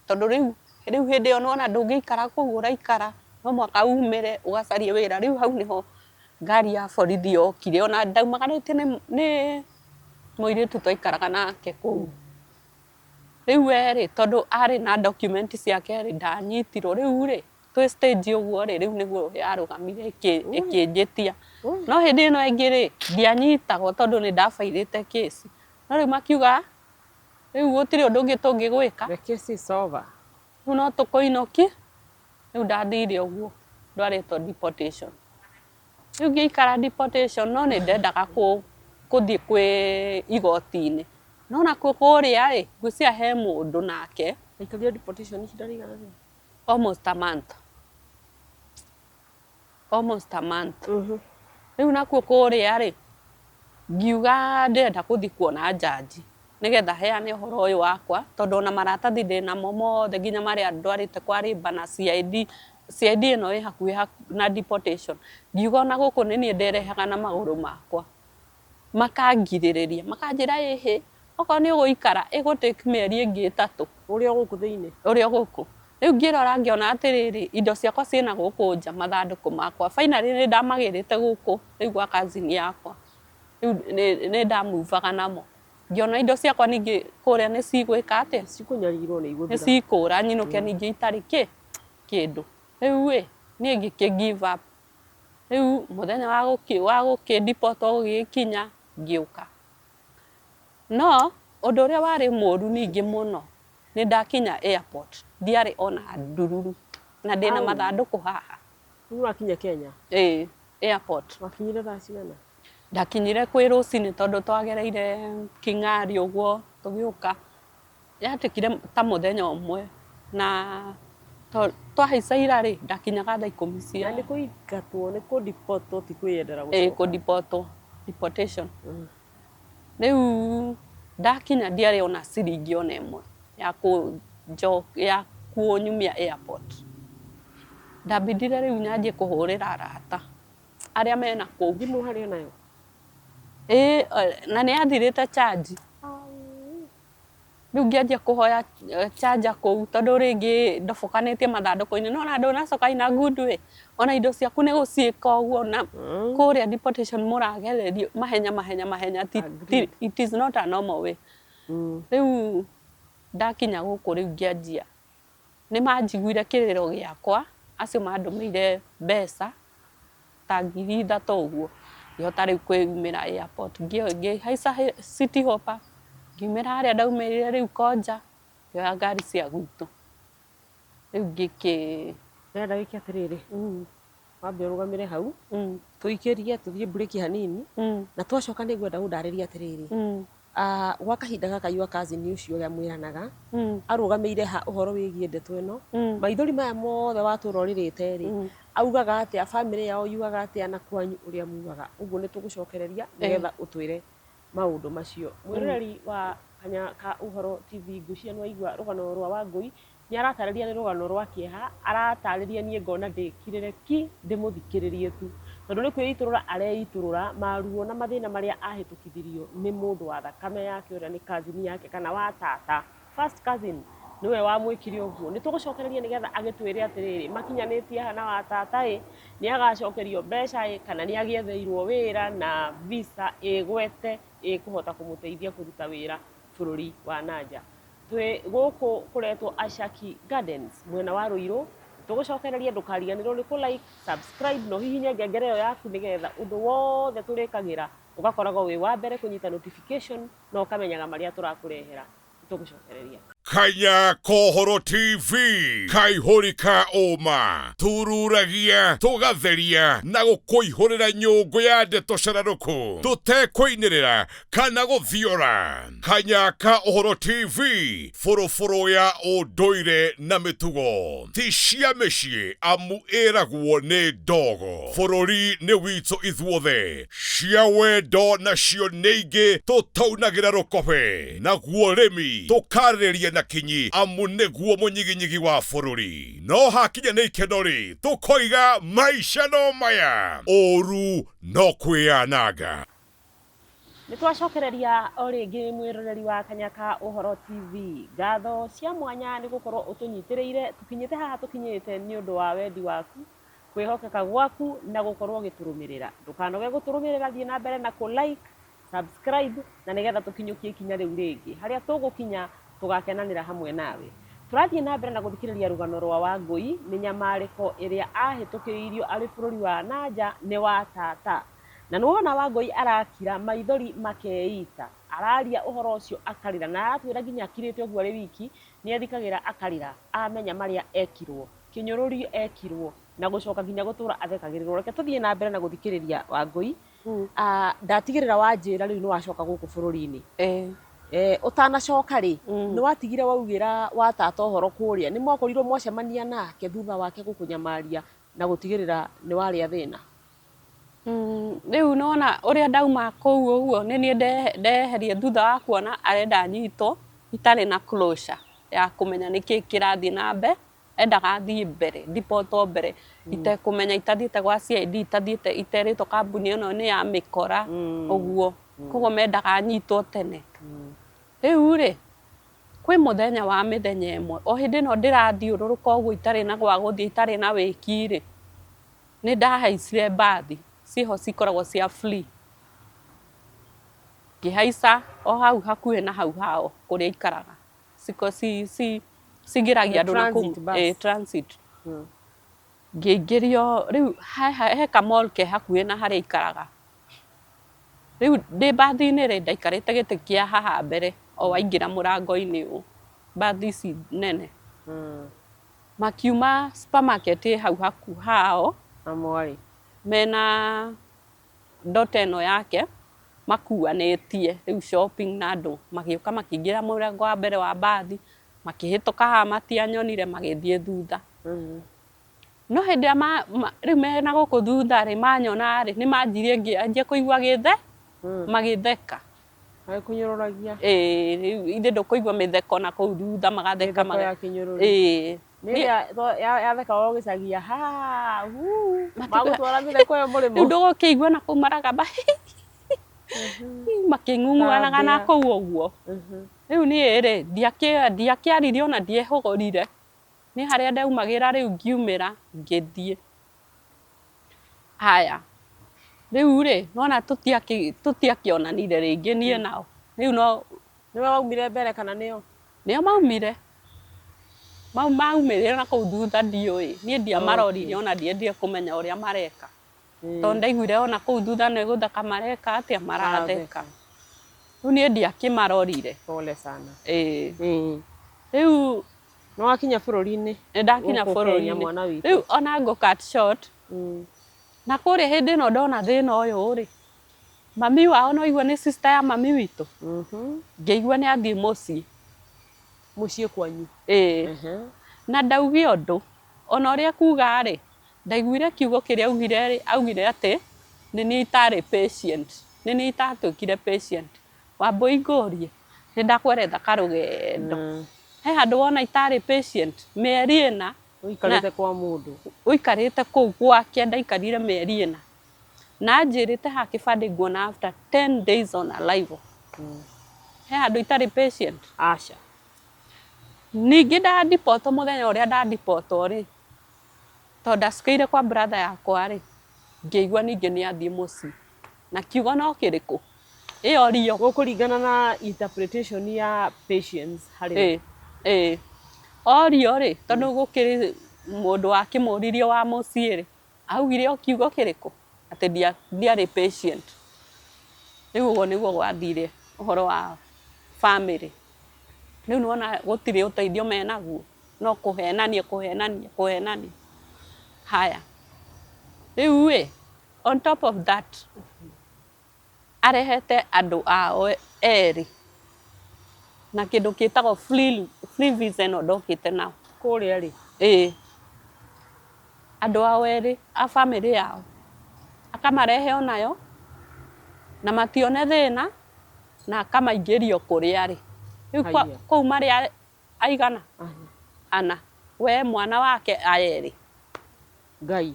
tondũ rĩu rĩu hĩndĩ ĩyo nĩwona ndũngĩikara kũu ũraikara, no mũhaka umĩre ũgacarie wĩra, rĩu hau nĩho ngari ya borithi yokire, ona ndaumagarĩtio nĩ mũirĩtu twaikaraga nake kũu. Rĩu we rĩ, tondũ arĩ na document ciake rĩ, ndanyitirwo, rĩu rĩ, twĩ stage ũguo rĩ, rĩu nĩguo yarũgamire ĩkĩnjĩtia. No hĩndĩ ĩno ĩngĩ rĩ, ndianyitagwo tondũ nĩ ndabairĩte case. No rĩu makiuga, rĩu gũtirĩ ũndũ ũngĩ tũngĩgwĩka. The case is over. Rĩu no tũkũinũkie, rĩu ndathire ũguo, ndwarĩtwo deportation. Rĩu ngĩikara deportation no nĩ ndendaga kũthiĩ kwĩ igoti-inĩ. No nakuo kũrĩa rĩ, ngwĩciria he mũndũ nake. Waikarire deportation ihinda rĩigana atĩa? Almost a month. Almost a month. Rĩu nakuo kũrĩa rĩ, ngiuga ndĩrenda gũthiĩ kuona njanji nĩgetha heane ũhoro ũyũ wakwa tondũ ona maratathi ndĩnamo mothe nginya marĩa ndwarĩte kwa labour na CID, CID ĩno ĩ hakuhĩ na deportation. Ngiuga ona gũkũ nĩ niĩ nderehaga na magũrũ makwa. Makangirĩrĩria makanjĩra ĩhĩ. Okorwo nĩ ũgũikara ĩgũ take mĩeri ĩngĩ 3. Ũrĩ o gũkũ thĩinĩ? Ũrĩ o gũkũ. Rĩu ngĩrora ngĩona atĩrĩrĩ, indo ciakwa ciĩna gũkũ nja, mathandũkũ makwa. Finally nĩ ndamagĩrĩte gũkũ rĩu gwa cousin yakwa. Rĩu nĩ ndamuvaga namo. Ngĩona indo ciakwa ningĩ kũrĩa nĩ cigwĩka atĩa? Cikũnyarirwo nĩ igũthira. Nĩ cikũra nyinũke ningĩ itarĩ kĩ? Kĩndũ. Rĩu ĩ, niĩ ngĩkĩ give up. Rĩu mũthenya wa gũkĩ deport wo ũgĩgĩkinya ngĩũka. No ũndũ ũrĩa warĩ mũru ningĩ mũno, nĩ ndakinya airport ndiarĩ ona ndururu na ndĩna mathandũkũ haha. Rĩu wakinya Kenya? Ĩĩ, airport. Wakinyire thaa cigana? Ndakinyire kwĩ rũcinĩ tondũ twagereire King'ari ũguo tũgĩũka. Yatikire ta mũthenya ũmwe na twahaica ira rĩ, ndakinyaga thaa 10 cia. Na nĩ kũingatwo, nĩ kũ deport wo ti kwĩyendera gũcoka? Ĩĩ kũ deport wo, deportation. Rĩu ndakinya ndiarĩ ona ciringi ona ĩmwe ya kũnyumia airport. Ndambindire rĩu nyanjie kũhũrĩra arata arĩa mena kũu. Thimũ harĩ o nayo? Ĩĩ na nĩ yathirĩte charge. Rĩu ngĩanjia kũhoya charger kũu tondũ rĩngĩ ndobokanĩtie mathandũkũ-inĩ, no ona ndũnacoka in a good way, ona indo ciaku nĩ gũciĩka ũguo na kũrĩa deportation mũragererio mahenya mahenya mahenya, it is not a normal way. Rĩu ndakinya gũkũ rĩu ngĩanjia, nĩ manjiguire kĩrĩro gĩakwa, acio mandũmĩire mbeca ta 3000 ũguo, ngĩhota rĩu kwĩyumĩra airport, ngĩhaica City Hopper, ngiumĩra harĩa ndaumĩrire rĩu Konja, ngĩoya ngari cia gwitũ, rĩu ngĩkĩ. Ndĩrenda wĩke atĩrĩrĩ, wambe ũrũgamĩre hau, tũikĩrie tũthiĩ break hanini, na twacoka nĩ ngwenda ũndarĩrie atĩrĩrĩ, Gwa kahinda gaka your cousin ũcio ũrĩa mwĩranaga arũgamĩire ha ũhoro wĩgiĩ ndeto ĩno? Maithori maya mothe watũra ũrĩrĩte rĩ, augaga atĩa, famĩlĩ yao yugaga atĩa na kwanyu ũrĩa mugaga? Ũguo nĩ tũgũcokereria nĩgetha ũtwĩre maũndũ macio. Mwĩroreri wa Kanya ka Ũhoro TV, ngwĩciria nĩ waigua rũgano rwa Wangũi. Nĩ aratarĩria nĩ rũgano rwa kĩeha, aratarĩria niĩ ngona ndĩkirĩre ki ndĩmũthikĩrĩrie tu. Tondũ nĩ kwĩitũrũra areitũrũra maruo na mathĩna marĩa ahĩtũkithirio nĩ mũndũ wa thakame yake ũrĩa nĩ cousin yake kana wa tata, first cousin nĩwe wamwĩkire ũguo. Nĩ tũgũcokereria nĩgetha agĩtwĩre atĩrĩrĩ, makinyanĩtie ha na wa tata ĩ, nĩ agacokerio mbeca ĩ, kana nĩ agĩetheirwo wĩra na visa ĩgwete ĩkũhota kũmũteithia kũruta wĩra bũrũri wa na nja. Twĩ gũkũ kũretwo Ashaki Gardens mwena wa Ruiru. Tũgũcokereria ndũkariganĩrwo nĩ kũ like, subscribe na ũhihinye ngengere ĩyo yaku nĩgetha ũndũ wothe tũrĩkagĩra ũgakoragwo wĩ wa mbere kũnyita notification na ũkamenyaga marĩa tũrakũrehera. Nĩtũgũcokereria. Kanya Kohoro TV, kaihũri ka ũma, tururagia, tũgatheria na gũkũihũrĩra nyũngũ ya ndeto cararũkũ, tũtekũinĩrĩra kana gũthiora. Kanya ka Ũhoro TV, bũrũbũrũ ya ũndũire na mĩtugo, ti cia mĩciĩ amu ĩragwo nĩ ndogo. Bũrũri nĩ witũ ithuothe, cia wendo nacio nĩ ingĩ tũtaunagĩra rũkobe, naguo ũrĩmi tũkarĩrĩria na kinyi amu nĩguo mũnyiginyigi wa bũrũri. No hakinya nĩ ikeno-rĩ, tũkoiga maica no maya, ũru no kwĩyananga. Nĩ twacokereria o rĩngĩ mwĩroreri wa Kanya ka Ũhoro TV. Ngatho cia mwanya nĩ gũkorwo ũtũnyitĩrĩire tũkinyĩte haha tũkinyĩte nĩ ũndũ wa wendi waku, kwĩhokeka gwaku na gũkorwo ũgĩtũrũmĩrĩra. Ndũkanoge gũtũrũmĩrĩra, thiĩ na mbere na kũ like, subscribe na nĩgetha tũkinyũkie ikinya rĩu rĩngĩ. Harĩa tũgũkinya tũgakenanĩra hamwe nawe. Tũrathiĩ na mbere na gũthikĩrĩria rũgano rwa Wangũi, mĩnyamarĩko ĩrĩa ahĩtũkĩirio arĩ bũrũri wa na nja nĩ wa tata. Na nĩwona Wangũi arakira, maithori makeita. Araria ũhoro ũcio akarĩra, na aratwĩra nginya akirĩte ũguo arĩ wiki, nĩethikagĩra akarĩra amenya marĩa ekirwo, kĩnyũrũri ekirwo, na gũcoka nginya gũtũra athekagĩrĩrwo. Reke tũthiĩ na mbere na gũthikĩrĩria Wangũi. Ndatigĩrĩra wanjĩra rĩu nĩwacoka gũkũ bũrũri-inĩ. Ũtanacoka rĩ, nĩwatigire waugĩra wa tata ũhoro kũrĩa, nĩmwakorirwo mwacemania nake thutha wake gũkũnyamaria na gũtigĩrĩra nĩwarĩa thĩna? Rĩu nĩwona ũrĩa ndauma kũu ũguo nĩ niĩ ndeherie thutha wa kuona arenda nyitwo itarĩ na closure ya kũmenya nĩkĩĩ kĩrathiĩ na mbere, endaga thiĩ mbere ndibotwo mbere itekũmenya itathiĩte gwa CID itathiĩte iterĩtwo kambuni ĩno nĩ ya mĩkora ũguo, koguo mendaga nyitwo tene. Rĩu rĩ, kwĩ mũthenya wa mĩthenya ĩmwe, o hĩndĩ ĩno ndĩrathiũrũrũka ũguo itarĩ na gwa gũthiĩ, itarĩ na wĩki rĩ, nĩ ndahaicire mbathi, ciĩho cikoragwo cia free. Ngĩhaica o hau hakuhĩ na hau hao kũrĩa aikaraga. Cingĩragia andũ na kũu. Transit bus. Ĩĩ, transit. Ngĩingĩrio, rĩu he ka mall ke hakuhĩ na harĩa aikaraga. Rĩu ndĩ mbathi-inĩ rĩ, ndaikarĩte gĩtĩ kĩa haha mbere o waingĩra mũrango-inĩ ũũ, mbathi ici nene. Makiuma supermarket ĩ hau hakuhĩ hao. Na mwarĩ. Mena daughter ĩno yake makuanĩtie rĩu shopping na andũ magĩũka makĩingĩra mũrango wa mbere wa mbathi, makĩhĩtũka haha matianyonire magĩthiĩ thutha. No hĩndĩ ĩrĩa rĩu me na gũkũ thutha rĩ, manyona rĩ, nĩ manjirie ngĩanjia kũigua gĩthe, magĩtheka. Magĩkũnyũrũragia. Ĩĩ, rĩu ithe ndũkũigua mĩtheko na kũu thutha magatheka. Mĩtheko ya kĩnyũrũri. Ĩĩ. Nĩ ĩrĩa yathekagwo gĩcagia ha huu, magũtwara mĩtheko ĩyo mũrĩmo. Rĩu ndũgũkĩigua na kũu maragamba makĩng'ung'uanaga na kũu ũguo. Rĩu niĩ rĩ, ndiakĩaririe ona ndiehũgũrire. Niĩ harĩa ndaumagĩra rĩu ngiumĩra ngĩthiĩ. Haya, rĩu rĩ, nĩwona tũtiakĩonanire rĩngĩ niĩ nao. Rĩu no. Nĩwe waumire mbere kana nĩo? Nĩo maumire. Maumire na kũu thutha ndiũĩ. Niĩ ndiamarorire ona ndiendire kũmenya ũrĩa mareka. Tondũ ndaiguire ona kũu thutha nĩ gũtheka mareka atĩa, maratheka. Rĩu niĩ ndiakĩmarorire. Pole sana. Ĩĩ. Rĩu Nĩ wakinya bũrũri-inĩ. Nĩ ndakinya Gũkũ Kenya, bũrũri-inĩ. mwana witũ. Rĩu ona ngũ cut short, na kũrĩa hĩndĩ ĩno ndona thĩna ũyũ rĩ, mami wao no igua nĩ sister ya mami witũ, ngĩigua nĩ athiĩ mũciĩ. Mũciĩ kwanyu? Ĩĩ. Na ndauge ũndũ, ona ũrĩa ekuga rĩ, ndaiguire kiugo kĩrĩa augire rĩ, augire atĩ nĩ niĩ itarĩ patient, nĩ niĩ itatuĩkire patient. Wambũi ngũrie, nĩ ndakweretha karũgendo. He handũ wona itarĩ patient, mĩeri ĩna. Ũikarĩte kwa mũndũ. Ũikarĩte kũu gwake ndaikarire mĩeri ĩna. Na anjĩrĩte haha kĩbandĩ nguona after 10 days on arrival. He handũ itarĩ patient? Aca. Ningĩ ndadipotwo mũthenya ũrĩa ndadipotwo rĩ, tondũ ndacukĩire kwa brother yakwa rĩ, ngĩigua ningĩ nĩ athiĩ mũciĩ. Na kiugo no kĩrĩkũ? Ĩyo rio. Gũkũringana na interpretation ya patience harĩ we. Ĩĩ, ĩĩ. Orio rĩ, tondũ gũkĩrĩ mũndũ wakĩmũririe wa mũciĩ rĩ, augire o kiugo kĩrĩkũ? Atĩ ndiarĩ patient. Rĩu ũguo nĩguo gwathire ũhoro wa family. Rĩu nĩwona gũtirĩ ũteithio menaguo, no kũhenania kũhenania kũhenania. Haya, rĩu ĩ, on top of that, arehete andũ ao erĩ na kĩndũ gĩtagwo free visa ĩno ndokĩte nao. Kũrĩa rĩ? Ĩĩ. Andũ ao erĩ a bamĩrĩ yao akamarehe onayo na matione thĩna na akamaingĩria o kũrĩa arĩ. Rĩu kũu marĩ aigana? Ana. We mwana wake aya erĩ. Ngai.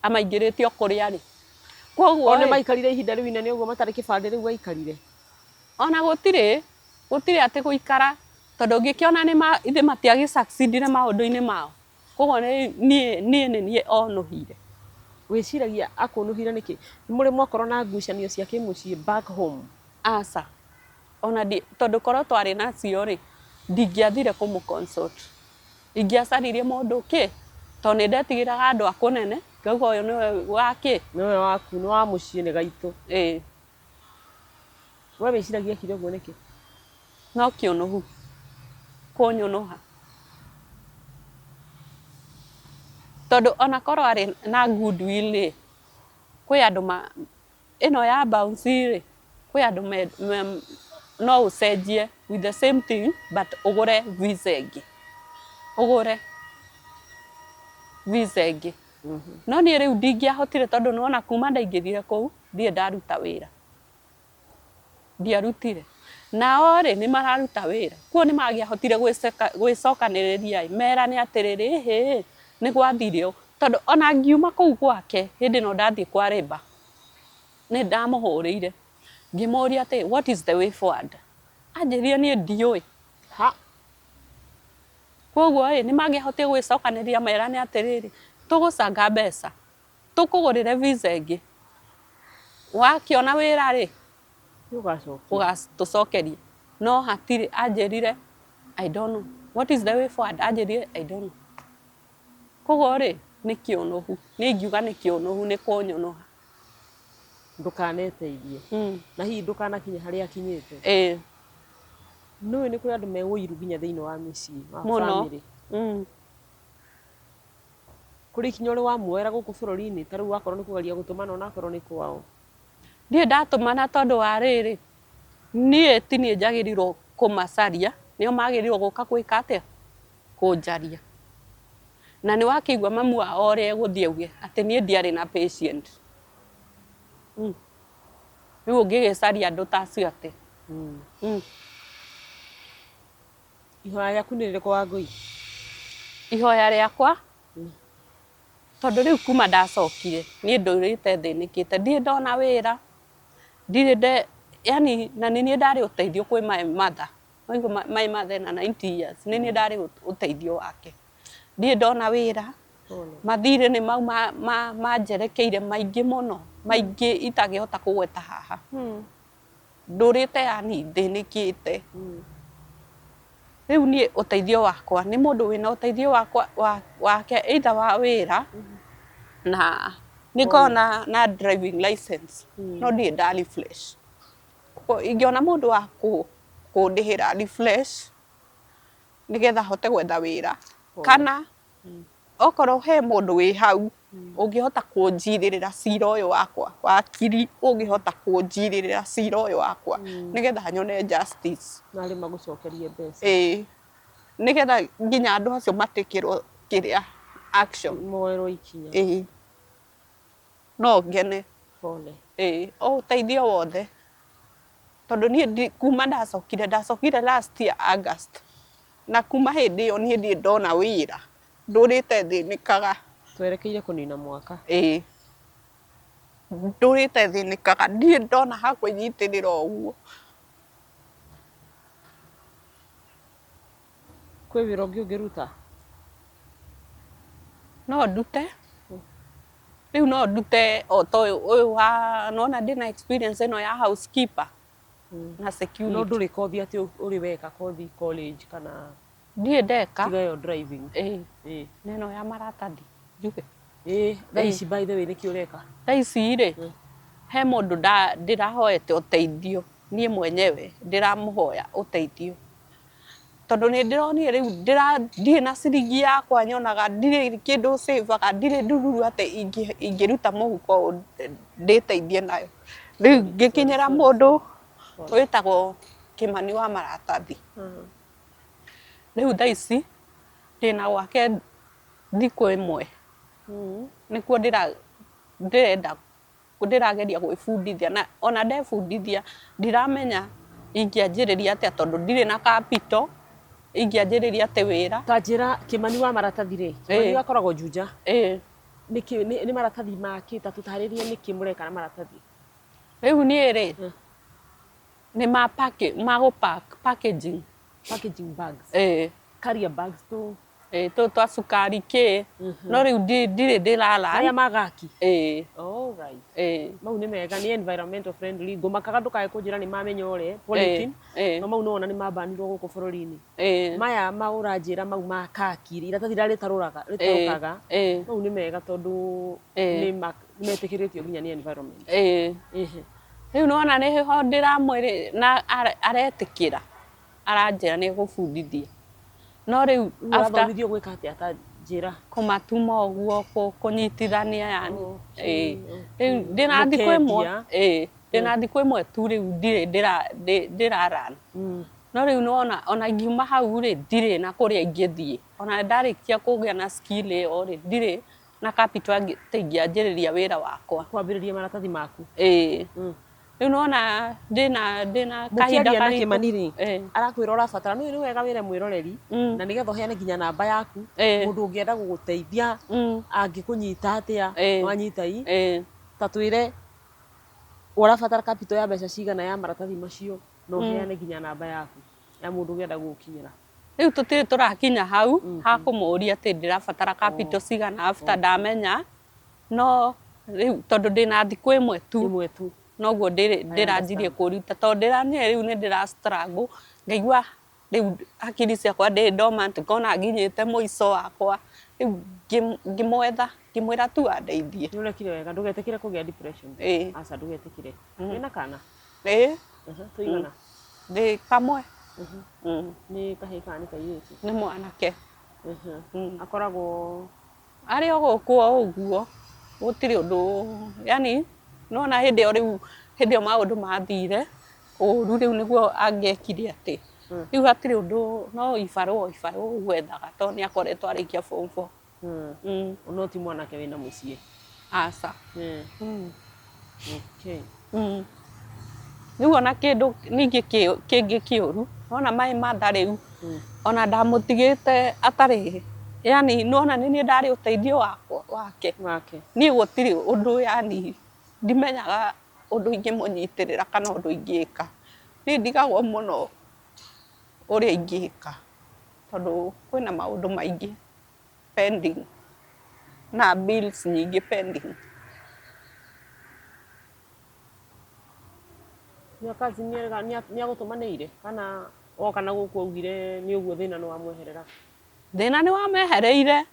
Amaingĩrĩte o kũrĩa arĩ. Kwoguo O nĩ maikarire ihinda rĩu inene ũguo matarĩ kĩbandĩ rĩu aikarire? Ona gũtirĩ, gũtirĩ atĩ gũikara tondũ ũngĩkĩona nĩ ma ithe matiagĩ succeed ire maũndũ-inĩ mao. Kwoguo niĩ niĩ nĩ niĩ onũhire. Wĩciragia akũnũhire nĩkĩ? Nĩ mũrĩ mwakorwo na ngucanio cia kĩmũciĩ back home? Aca. Ona tondũ korwo twarĩ nacio rĩ, ndingĩathire kũmũ consult. Ingĩacaririe mũndũ kĩ, tondũ nĩ ndetigĩraga andũ a kũnene, ngauga ũyũ nĩwe wa kĩ. Nĩwe waku, nĩ wa mũciĩ, nĩ gaitũ. Ĩĩ. We wĩciragia ekire ũguo nĩkĩ? No kĩũnũhu, kũnyũnũha. Tondũ ona korwo arĩ na goodwill rĩ, kwĩ andũ ma, ĩno ya bounce rĩ, kwĩ andũ no ũcenjie with the same thing but ũgũre visa ĩngĩ, ũgũre visa ĩngĩ. No niĩ rĩu ndingĩahotire tondũ nĩwona kuma ndaingĩrire kũu ndirĩ ndaruta wĩra, ndiarutire. Nao rĩ nĩ mararuta wĩra, koguo nĩ mangĩahotire gwĩcokanĩrĩria ĩ, merane atĩrĩrĩ ĩhĩ nĩ gwathire ũũ. Tondũ ona ngiuma kũu gwake hĩndĩ ĩno ndathiĩ kwa labour, nĩ ndamũhũrĩire ngĩmũria atĩ what is the way forward? Anjĩrire niĩ ndiũĩ. Ha. Koguo ĩ nĩ mangĩahotire gwĩcokanĩrĩria merane atĩrĩrĩ, tũgũcanga mbeca tũkũgũrĩre visa ĩngĩ, wakĩona wĩra rĩ ũgatũcokeria. No hatirĩ, anjĩrire I don't know what is the way forward, anjĩrire I don't know. Koguo rĩ nĩ kĩũnũhu, niĩ ingiuga nĩ kĩũnũhu, nĩ kũnyũnũha. Ndũkaneteithie. Na hihi ndũkanakinye harĩa akinyĩte. Ĩĩ. Nĩũĩ nĩ kũrĩ andũ me ũiru nginya thĩinĩ wa mĩciĩ, wa Mũno. family. Kũrĩ ikinya ũrĩ wamuoera gũkũ bũrũri-inĩ ta rĩu wakorwo nĩ kũgeria gũtũmana onakorwo nĩ kwao? Ndirĩ ndatũmana tondũ wa rĩrĩ, niĩ ti niĩ njagĩrĩirwo kũmacaria, nĩo magĩrĩirwo gũka gwĩka atĩa? Kũnjaria. Na nĩ wakĩigua mamu wao ũrĩa egũthiĩ auge atĩ niĩ ndiarĩ na patient. Rĩu ũngĩgĩcaria andũ ta acio atĩa? Ihoya rĩaku nĩ rĩrĩkũ Wangũi? Ihoya rĩakwa, tondũ rĩu kuma ndacokire, niĩ ndũrĩte thĩnĩkĩte, ndirĩ ndona wĩra, ndirĩ nde, yani na nĩ niĩ ndarĩ ũteithio kwĩ my mother. Waigua my mother ena 90 years, nĩ niĩ ndarĩ ũteithio wake. Ndirĩ ndona wĩra, mathirĩ nĩ mau manjerekeire maingĩ mũno, maingĩ itangĩhota kũgweta haha. Ndũrĩte yani thĩnĩkĩte. Rĩu niĩ ũteithio wakwa nĩ mũndũ wĩna ũteithio wakwa wake either wa wĩra na nĩ ngoragwo na driving license no ndirĩ nda refresh. Koguo ingĩona mũndũ wa kũndĩhĩra refresh nĩgetha hote gwetha wĩra, kana okorwo he mũndũ wĩ hau ũngĩhota kũnjirĩrĩra cira ũyũ wakwa, wakiri ũngĩhota kũnjirĩrĩra cira ũyũ wakwa nĩgetha nyone justice. Narĩ magũcokerie mbeca. Ĩĩ, nĩgetha nginya andũ acio matĩkĩrwo kĩrĩa action. Moerwo ikinya. Ĩĩ, no ngene. Pole. Ĩĩ, o ũteithio wothe, tondũ niĩ kuma ndacokire, ndacokire last year August, na kuma hĩndĩ ĩyo niĩ ndirĩ ndona wĩra, ndũrĩte thĩnĩkaga. Twerekeire kũnina mwaka. Ĩĩ, ndũrĩte thĩnĩkaga, ndirĩ ndona ha kwĩnyitĩrĩra ũguo. Kwĩ wĩra ũngĩ ũngĩruta? No ndute. Rĩu no ndute o ta ũyũ ũyũ wa nĩwona ndĩna experience ĩno ya housekeeper na security. No ndũrĩ kothi atĩ ũrĩ weka kothi college kana? Ndirĩ ndeka. Tiga ĩyo driving. Ĩĩ. Na ĩno ya maratathi njuge. Ĩĩ, thaa ici by the way nĩkĩ ũreka? Thaa ici rĩ, he mũndũ ndĩrahoete ũteithio niĩ mwenyewe ndĩramũhoya ũteithio, tondũ nĩ ndĩronire rĩu ndirĩ na ciringi yakwa nyonaga, ndirĩ kĩndũ save aga, ndirĩ ndururu atĩ ingĩruta mũhuko ndĩteithie nayo. Rĩu ngĩkinyĩra mũndũ wĩtagwo Kĩmani wa maratathi. Rĩu thaa ici ndĩna gwake thikũ ĩmwe, nĩkuo ndĩrenda ndĩrageria gwĩbundithia, na ona ndebundithia ndiramenya ingĩanjĩrĩria atĩa tondũ ndirĩ na capital, ingĩanjĩrĩria atĩ wĩra. Ta njĩra Kĩmani wa maratathi rĩ, Kĩmani akoragwo Juja. Ĩĩ. Nĩkĩ nĩ maratathi ma kĩ? Ta tũtarĩrie nĩkĩ mũreka na maratathi. Rĩu niĩ rĩ, nĩ ma ma gũ pack, packaging. Packaging bags. Ĩĩ. Carrier bags tũ. Ĩĩ, tũtũ twa cukari kĩ, no rĩu ndirĩ ndĩra learn. Marĩa ma gaki? Ĩĩ. All right. Ĩĩ. Mau nĩ mega, nĩ environmental friendly. Ngũmakaga ndũkae kũnjĩra nĩ ma mĩnyore, polythene. Ĩĩ. No mau nĩwona nĩ mabanirwo gũkũ bũrũri-inĩ. Ĩĩ. Maya ma ũranjĩra mau ma kaki, iratathi rĩrĩa rĩtarũraga, rĩtarũkaga, Ĩĩ. mau nĩ mega tondũ Ĩĩ. nĩ metĩkĩrĩtio nginya nĩ environment. Ĩĩ. Rĩu nĩwona nĩho ndĩramwĩrĩ na aretĩkĩra, aranjĩra nĩ egũbundithia. No rĩu after ũrathomithio gwĩka atĩa ta njĩra? Kũmatuma ũguo, kũnyitithania yani. Ĩĩ. Rĩu ndĩna thikũ ĩmwe, ĩĩ, ndĩna thikũ ĩmwe tu rĩu ndirĩ ndĩra run. No rĩu nĩwona ona ingiuma hau rĩ, ndirĩ na kũrĩa ingĩthiĩ. Ona ndarĩkia kũgĩa na skill ĩyo rĩ, ndirĩ na capital atĩ ingĩanjĩrĩria wĩra wakwa. Kwambĩrĩria maratathi maku. Ĩĩ. Rĩu nĩwona ndĩna kahinda Mũkĩaria na karitũ. Kĩmani rĩ, Ĩĩ. arakwĩra ũrabatara, nĩ wega wĩre mwĩroreri na nĩgetha ũheane nginya namba yaku, mũndũ ũngĩenda gũgũteithia angĩkũnyita atĩa, wanyita i, ta twĩre ũrabatara capital ya mbeca cigana ya maratathi macio. Na ũheane nginya namba yaku ya mũndũ ũngĩenda gũgũkinyĩra. Rĩu tũtirĩ tũrakinya hau ha kũmũria atĩ ndĩrabatara capital cigana after ndamenya, no rĩu tondũ ndĩna thikũ ĩmwe tu. Ĩmwe tu. Noguo ndĩranjirie kũruta tondũ ndĩramenya rĩu nĩ ndĩra struggle, ngaigua rĩu hakiri ciakwa ndĩ dormant, ngona nginyĩte mũico wakwa. Rĩu ngĩmwetha, ngĩmwĩra tu andeithie. Nĩ ũrekire wega, ndũgetĩkĩre kũgĩa depression. Ĩĩ. Aca, ndũgetĩkĩre. Wĩna kana? Ĩĩ. Tũigana? Ndĩ kamwe. Nĩ kahĩĩ kana nĩ kairĩtu? Nĩ mwanake. Akoragwo arĩ o gũkũ o ũguo, gũtirĩ ũndũ, yani nĩwona hĩndĩ ĩyo, rĩu hĩndĩ ĩyo maũndũ mathire ũru, rĩu nĩguo angĩekire atĩ rĩu hatirĩ ũndũ, no ibarũa o ibarũa ũguo ethaga, tondũ nĩ akoretwo arĩkia form four. No ti mwanake wĩna mũciĩ? Aca. Okay. Rĩu ona kĩndũ ningĩ kĩngĩ kĩũru, wona my mother rĩu ona ndamũtigĩte atarĩ, yani nĩwona nĩ niĩ ndarĩ ũteithio wakwa wake. Wake. Niĩ gũtirĩ ũndũ, yani ndimenyaga ũndũ ingĩmũnyitĩrĩra kana ũndũ ingĩka. Niĩ ndigagwo mũno ũrĩa ingĩka, tondũ kwĩna maũndũ maingĩ pending na bills nyingĩ pending. Nĩ cousin nĩ agũtũmanĩire kana oka na gũkũ augire nĩ ũguo thĩna nĩ wamweherera? Thĩna nĩ wamehereire.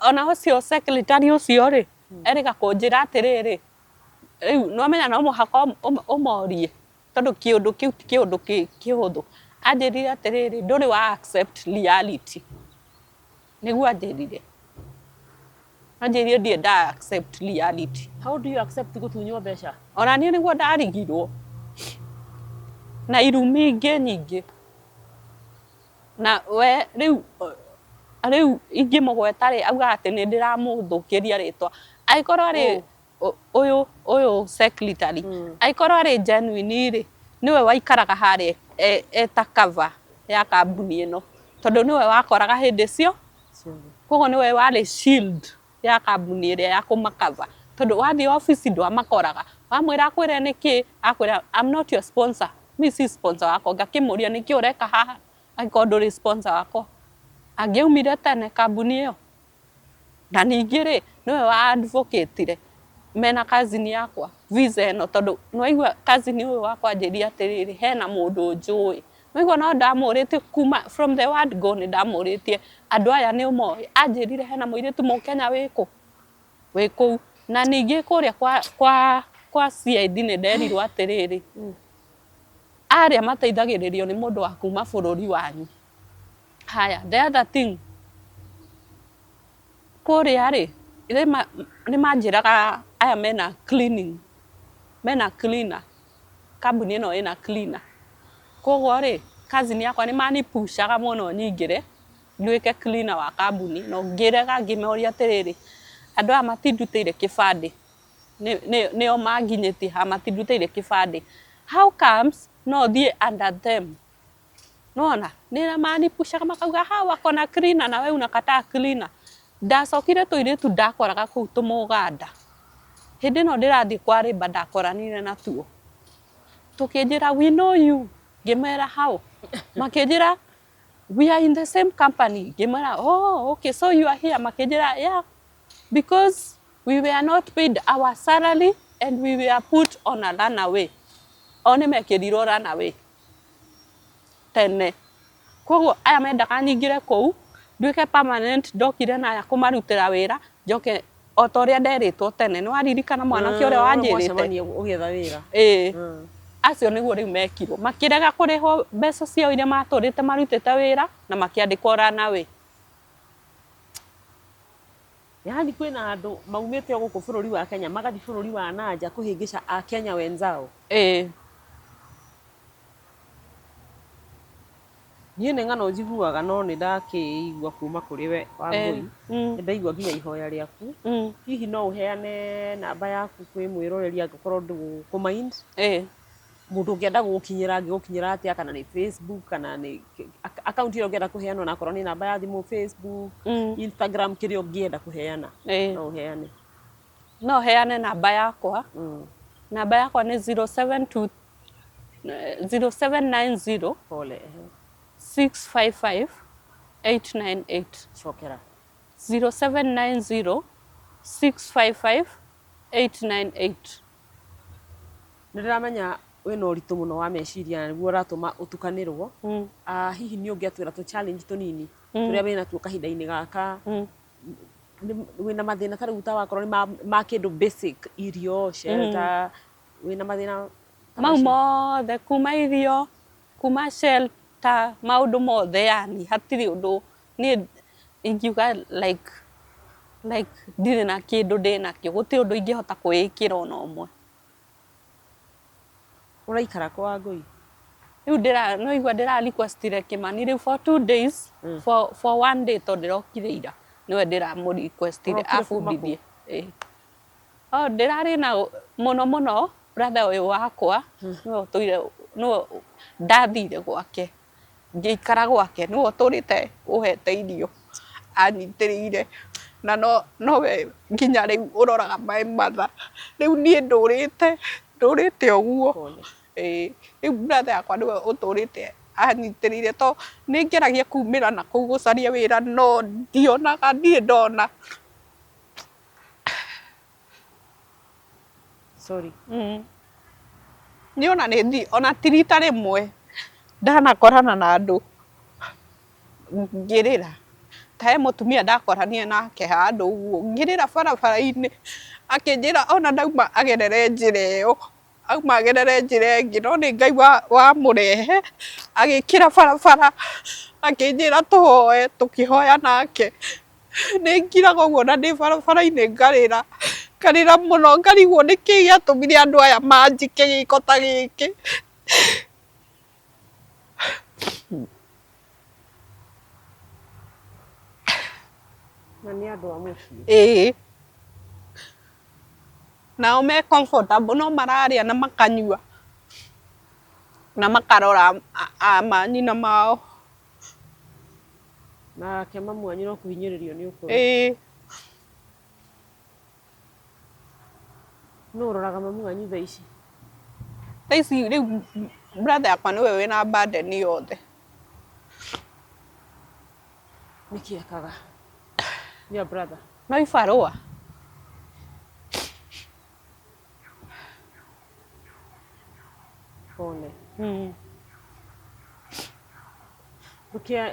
Ona ũcio secretary ũcio rĩ, erĩga kũnjĩra atĩrĩrĩ, rĩu nĩwamenya no mũhaka ũmorie, tondũ kĩũndũ kĩu ti kĩũndũ kĩhũthũ. Anjĩrire atĩrĩrĩ, ndũrĩ wa accept reality. Nĩguo anjĩrire. Anjĩrire ndirĩ nda accept reality. How do you accept gũtunywo mbeca? Ona niĩ nĩguo ndarigirwo. Na irumi ingĩ nyingĩ. Na we rĩu ingĩmũgweta rĩ, augaga atĩ nĩ ndĩramũthũkĩria rĩtwa. Angĩkorwo arĩ ũyũ secretary, angĩkorwo arĩ genuine rĩ, nĩwe waikaraga harĩa eta cover ya kambuni ĩno, tondũ nĩwe wakoraga hĩndĩ cio, koguo nĩwe warĩ shield ya kambuni ĩrĩa ya kũmakava, tondũ wathiĩ obici ndwamakoraga. Wamwĩra akwĩre nĩkĩ, akwĩra, "I'm not your sponsor, mi si sponsor wako." Ngakĩmũria, nĩkĩ ũreka haha angĩkorwo ndũrĩ sponsor wakwa? Angĩaumire tene kambuni ĩyo. Na ningĩ rĩ, nĩwe wa advocate mena cousin yakwa visa ĩno, tondũ nĩwaigua cousin ũyũ wakwa anjĩrire atĩrĩrĩ, hena mũndũ njũĩ. Nĩwaigua no ndamũrĩtie kuma from the word go, nĩ ndamũrĩtie andũ aya nĩ ũmoĩ. Anjĩrire hena mũirĩtu mũkenya wĩkũ wĩ kũu. Na ningĩ kũrĩa kwa CID nĩ nderirwo atĩrĩrĩ, arĩa mateithagĩrĩrio nĩ mũndũ wa kuma bũrũri wanyu. Haya, the other thing, kũrĩa rĩ, nĩ manjĩraga aya mena cleaning, mena cleaner, kambuni ĩno ĩna cleaner. Koguo rĩ, cousin yakwa nĩ manipushaga mũno nyingĩre nduĩke cleaner wa kambuni, no ngĩrega, ngĩmoria atĩrĩrĩ, andũ aya matindutĩire kĩbandĩ, nĩo manginyĩtie haha, matindutĩire kĩbandĩ, how comes no thiĩ under them? Nĩwona nĩ manipushaga makauga hawa wako na cleaner na we unakataa cleaner. Ndacokire tũirĩtu ndakoraga kũu tũmũganda, hĩndĩ ĩno ndĩrathiĩ kwa rĩmba, ndakoranire natuo, tũkĩnjĩra, "We know you." Ngĩmera, "How?" Makĩnjĩra, "We are in the same company." Ngĩmera, "Oh, okay, so you are here." Makĩnjĩra, "Yeah, because we were not paid our salary and we were put on a runaway." O nĩ mekĩrirwo runaway tene. Koguo aya mendaga nyingĩre kũu nduĩke permanent, ndokire na aya kũmarutĩra wĩra, njoke o ta ũrĩa nderĩtwo tene. Nĩ waririkana mwanake ũrĩa wanjĩrĩte? Mwacemania ũgĩetha wĩra. Ĩĩ. Acio nĩguo rĩu mekirwo, makĩrega kũrĩhwo mbeca ciao iria matũrĩte marutĩte wĩra, na makĩandĩkwo runaway. Yaani kwĩna andũ maumĩte o gũkũ bũrũri wa Kenya magathiĩ bũrũri wa nanja kũhĩngĩca akenya wenzao. Ĩĩ. Niĩ nĩ ng'ano njiguaga, no nĩ ndakĩigua kuma kũrĩ we, Wangũi. Nĩ ndaigua nginya ihoya rĩaku. Hihi no ũheane namba yaku kwĩ mwĩroreri angĩkorwo ndũkũ mind? Ĩĩ. Mũndũ ũngĩenda gũgũkinyĩra angĩgũkinyĩra atĩa? Kana nĩ Facebook, kana nĩ akaunti ĩrĩa ũngĩenda kũheana, onakorwo nĩ namba ya thimũ, Facebook, Instagram, kĩrĩa ũngĩenda kũheana, no ũheane. No heane namba yakwa. Namba yakwa nĩ 072, 0790 Pole, ehe. 655 898. Cokera. 0790 655 898. Nĩ ndĩramenya wĩna ũritũ mũno wa meciria na nĩguo ũratũma ũtukanĩrwo. Ah, hihi nĩ ũngĩatwĩra tũ challenge tũnini tũrĩa wĩna tuo kahinda-inĩ gaka? Wĩna mathĩna ta rĩu ta wakorwo nĩ ma kĩndũ basic, irio, shelter, wĩna mathĩna ta Mau macio? Mothe, kuma irio, kuma shelter, maũndũ mothe, yani hatirĩ ũndũ niĩ ingiuga like ndirĩ na kĩndũ ndĩ nakĩo, gũtirĩ ũndũ ingĩhota kwĩĩkĩra ona ũmwe. Ũraikara kwa Wangũi? Rĩu ndĩra no igua ndĩra requestire Kĩmani rĩu for 2 days, for one day, tondũ ndĩrokire ira, nĩwe ndĩramũ requestire. Ũrokire kuma kũ? Abundithie. Ĩĩ. O ndĩrarĩ na mũno mũno brother ũyũ wakwa, nĩwe ũtũire, nĩwe ndathire gwake ngĩikara gwake, nĩwe ũtũrĩte ũhete irio, anyitĩrĩire, na no nowe nginya rĩu ũroraga my mother. Rĩu niĩ ndũrĩte ndũrĩte ũguo. Pole. Ĩĩ, rĩu brother yakwa nĩwe ũtũrĩte anyitĩrĩire, to nĩ ngeragia kumĩra na kũu gũcaria wĩra, no ndionaga, ndirĩ ndona. Sorry. Niĩ ona nĩ thi ona ti rita rĩmwe ndanakorana na andũ ngĩrĩra. Ta he mũtumia ndakoranire nake handũ ũguo ngĩrĩra barabara-inĩ, akĩnjĩra ona ndauma agerere njĩra ĩyo, auma agerere njĩra ĩngĩ, no nĩ Ngai wamũrehe agĩkĩra barabara, akĩnjĩra tũhoe, tũkĩhoya nake. Nĩ ngiraga ũguo na ndĩ barabara-inĩ, ngarĩra, ngarĩra mũno, ngarigwo nĩkĩ gĩatũmire andũ aya manjĩke gĩko ta gĩkĩ. Na nĩ andũ a mũciĩ? Ĩĩ, nao me comfortable, no mararĩa na makanyua na makarora manyina mao. Nake mamu wanyu no kũhinyĩrĩrio nĩ ũkũrũ? Ĩĩ. Nũ ũroraga mamu wanyu thaa ici? Thaa ici rĩu brother yakwa nĩwe wĩna burden yothe. Nĩkĩ ekaga your brother? No ibarũa. Pole.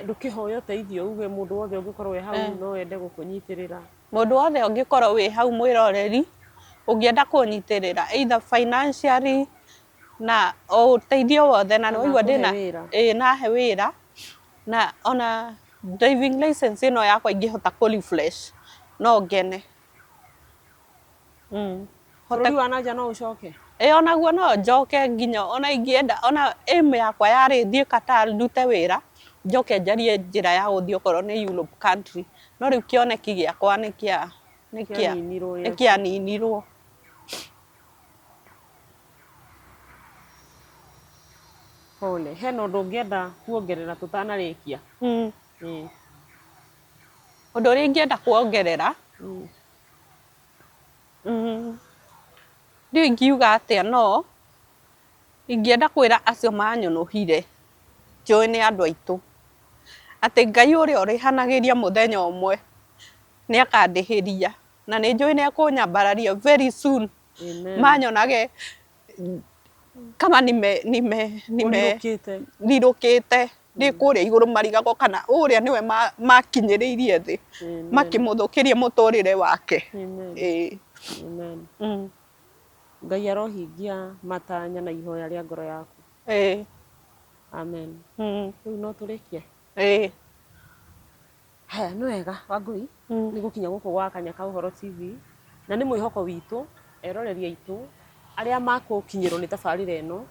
Ndũkĩhoya ũteithio, uge mũndũ wothe ũngĩkorwo wĩ hau no ende gũkũnyitĩrĩra. Mũndũ wothe ũngĩkorwo wĩ hau mwĩroreri, ũngĩenda kũnyitĩrĩra either financially na o ũteithio wothe, na Kana nĩwaigua akũhe ndĩna wĩra. Ĩĩ, nahe wĩra, na ona driving license ĩno yakwa ingĩhota kũ refresh no ngene. Hote. Bũrũri wa nanja no ũcoke? Ĩ, onaguo no njoke, nginya ona ingĩenda, ona aim yakwa yarĩ thiĩ Qatar ndute wĩra, njoke njarie njĩra ya gũthiĩ okorwo nĩ Europe country, no rĩu kĩoneki gĩakwa nĩ kĩa nĩ kĩa Kĩaninirwo. Nĩ kĩaninirwo. Pole. Hena ũndũ ũngĩenda kuongerera tũtanarĩkia? Ũndũ ũrĩa ingĩenda kuongerera, ndiũĩ ingiuga atĩa, no ingĩenda kwĩra acio manyũnũhire, njũĩ nĩ andũ aitũ, atĩ Ngai ũrĩa ũrĩhanagĩria mũthenya ũmwe nĩ akandĩhĩria, na nĩ njũĩ nĩ ekũnyambararia very soon. Amen. Manyonage kama nime nime nime Ũrirũkĩte. Rirũkĩte ndĩ kũrĩa igũrũ, marigagwo kana ũrĩa nĩwe makinyĩrĩirie thĩ. Amen. Makĩmũthũkĩria mũtũrĩre wake. Amen. Ĩĩ. Amen. Ngai arohingia matanya na ihoya rĩa ngoro yaku. Ĩĩ. Amen. Rĩu no tũrĩkie? Ĩĩ. Haya, nĩ wega Wangũi, nĩ gũkinya gũkũ gwa Kanya ka Ũhoro TV, na nĩ mwĩhoko witũ eroreri aitũ arĩa makũkinyĩrwo nĩ tabarĩra ĩno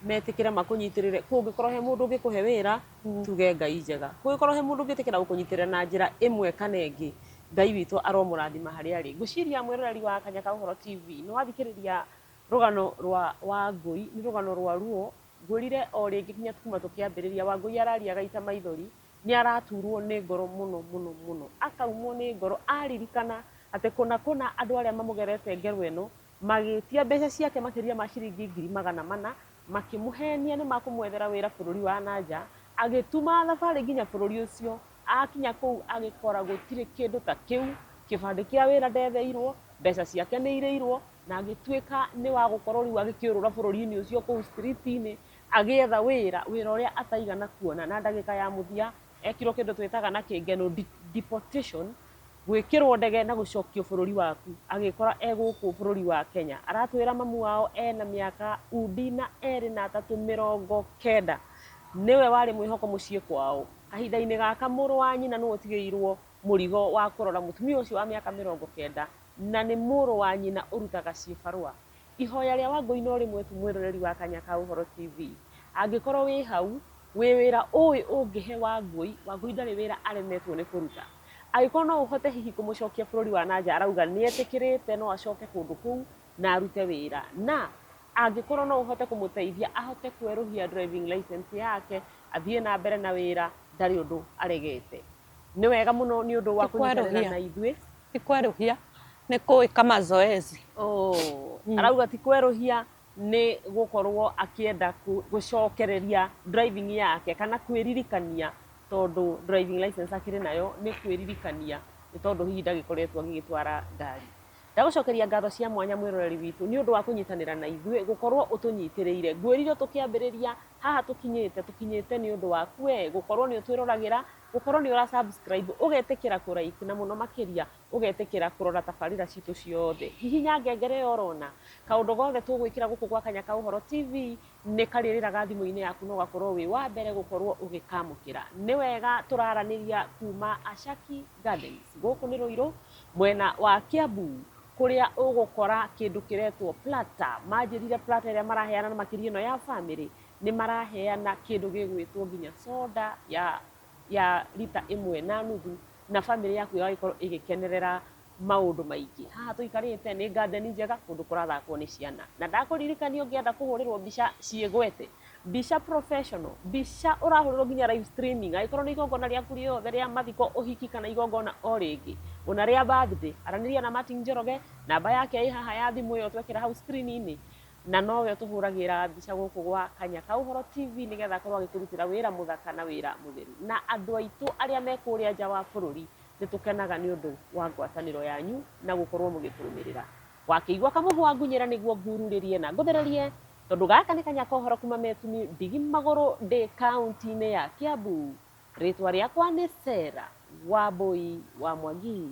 metĩkĩre makũnyitĩrĩre. Kũngĩkorwo he mũndũ ũngĩkũhe wĩra, tuge Ngai njega. Kũngĩkorwo he mũndũ ũngĩtĩkĩra gũkũnyitĩrĩra na njĩra ĩmwe kana ĩngĩ, Ngai witũ aromũrathima harĩa arĩ. Ngwĩciria mwĩroreri wa Kanya ka Ũhoro TV nĩ wathikĩrĩria rũgano rwa Wangũi, nĩ rũgano rwa ruo. Ngwĩrire o rĩngĩ nginya kuma tũkĩambĩrĩria, Wangũi araria agaita maithori, nĩ araturwo nĩ ngoro mũno mũno mũno, akaumwo nĩ ngoro aririkana atĩ kũna kũna andũ arĩa mamũgerete ngero ĩno magĩtia mbeca ciake makĩria ma ciringi 400,000. Makĩmũhenia nĩ makũmwethera wĩra bũrũri wa na nja, agĩtuma thabarĩ nginya bũrũri ũcio, akinya kũu agĩkora gũtirĩ kĩndũ ta kĩu, kĩbandĩ kĩa wĩra ndetheirwo, mbeca ciake nĩ irĩirwo, na agĩtuĩka nĩ wa gũkorwo rĩu agĩkĩũrũra bũrũri-inĩ ũcio kũu street-inĩ, agĩetha wĩra, wĩra ũrĩa ataigana kuona, na ndagĩka ya mũthia ekirwo kĩndũ twĩtaga na kĩngeno deportation, gwĩkĩrwo ndege na gũcokio bũrũri waku, agĩkora e gũkũ bũrũri wa Kenya. Aratwĩra mamu wao ena mĩaka undi na erĩ na atatũ 90, nĩwe warĩ mwĩhoko mũciĩ kwao. Kahinda-inĩ gaka mũrũ wa nyina nĩwe ũtigĩirwo mũrigo wa kũrora mũtumia ũcio wa mĩaka 90 na nĩ mũrũ wa nyina ũrutaga ciĩbarũa. Ihoya rĩa Wangũi no rĩmwe tu mwĩroreri wa Kanya ka Ũhoro TV. Angĩkorwo wĩ hau, wĩ wĩra ũĩ ũngĩhe Wangũi, Wangũi ndarĩ wĩra aremetwo nĩ kũruta. Angĩkorwo no ũhote hihi kũmũcokia bũrũri wa na nja arauga nĩ etĩkĩrĩte no acoke kũndũ kũu na arute wĩra. Na angĩkorwo no ũhote kũmũteithia ahote kwerũhia driving license yake athiĩ na mbere na wĩra ndarĩ ũndũ aregete. Nĩ wega mũno nĩ ũndũ wa Ti kũnyitanĩra kwerũhia. na ithuĩ. Ti kwerũhia nĩ kũĩka mazoezi. Oh, arauga ti kwerũhia nĩ gũkorwo akĩenda gũcokereria driving yake kana kwĩririkania tondũ driving license akĩrĩ nayo nĩ kwĩririkania nĩ tondũ hihi ndagĩkoretwo agĩgĩtwara ngari. Ndagũcokeria ngatho cia mwanya mwĩroreri witũ nĩ ũndũ wa kũnyitanĩra na ithuĩ gũkorwo ũtũnyitĩrĩire. Ngwĩrire tũkĩambĩrĩria haha tũkinyĩte tũkinyĩte nĩ ũndũ waku we gũkorwo nĩ ũtwĩroragĩra, gũkorwo nĩ ũra subscribe, ũgetĩkĩra kũ like na mũno makĩria ũgetĩkĩra kũrora tabarĩra citũ ciothe. Hihinya ngengere ĩyo ũrona kaũndũ gothe tũgwĩkĩra gũkũ gwa Kanya ka Ũhoro TV nĩ karĩrĩraga thimũ-inĩ yaku na ũgakorwo wĩ wa mbere gũkorwo ũgĩkamũkĩra. Nĩ wega tũraranĩria kuma Ashaki Gardens. Gũkũ nĩ Rũirũ mwena wa Kiambu kũrĩa ũgũkora kĩndũ kĩretwo plata. Manjĩrire plata ĩrĩa maraheana na makĩria ĩno ya family nĩ maraheana kĩndũ gĩgwĩtwo nginya soda ya rita 1.5 na family yaku ĩgagĩkorwo ĩgĩkenerera maũndũ maingĩ. Haha tũikarĩte nĩ garden njega kũndũ kũrathakwo nĩ ciana. Na ndakũririkania ũngĩenda kũhũrĩrwo mbica ciĩgwete, mbica professional, mbica ũrahũrĩrwo nginya live streaming, angĩkorwo nĩ igongona rĩaku rĩothe rĩa mathiko, ũhiki kana igongona o rĩngĩ, ona rĩa birthday, aranĩria na Martin Njoroge, namba yake ĩ haha ya thimũ ĩyo twekĩra hau screen-inĩ, na nowe ũtũhũragĩra mbica gũkũ gwa Kanya ka Ũhoro TV nĩgetha akorwo agĩkũrutĩra wĩra mũthaka na wĩra mũtheru. Na andũ aitũ arĩa me kũrĩa nja wa bũrũri nĩ tũkenaga nĩ ũndũ wa ngwatanĩro yanyu na gũkorwo mũgĩtũrũmĩrĩra. Wakĩigua kamũhwa ngunyĩra nĩguo ngururĩrie na ngũthererie tondũ gaka nĩ Kanya ka Ũhoro kuma Metumi ndigi magũrũ ndĩ kaunti-inĩ ya Kiambu. Rĩtwa rĩakwa nĩ Sarah Wambui wa Mwangi.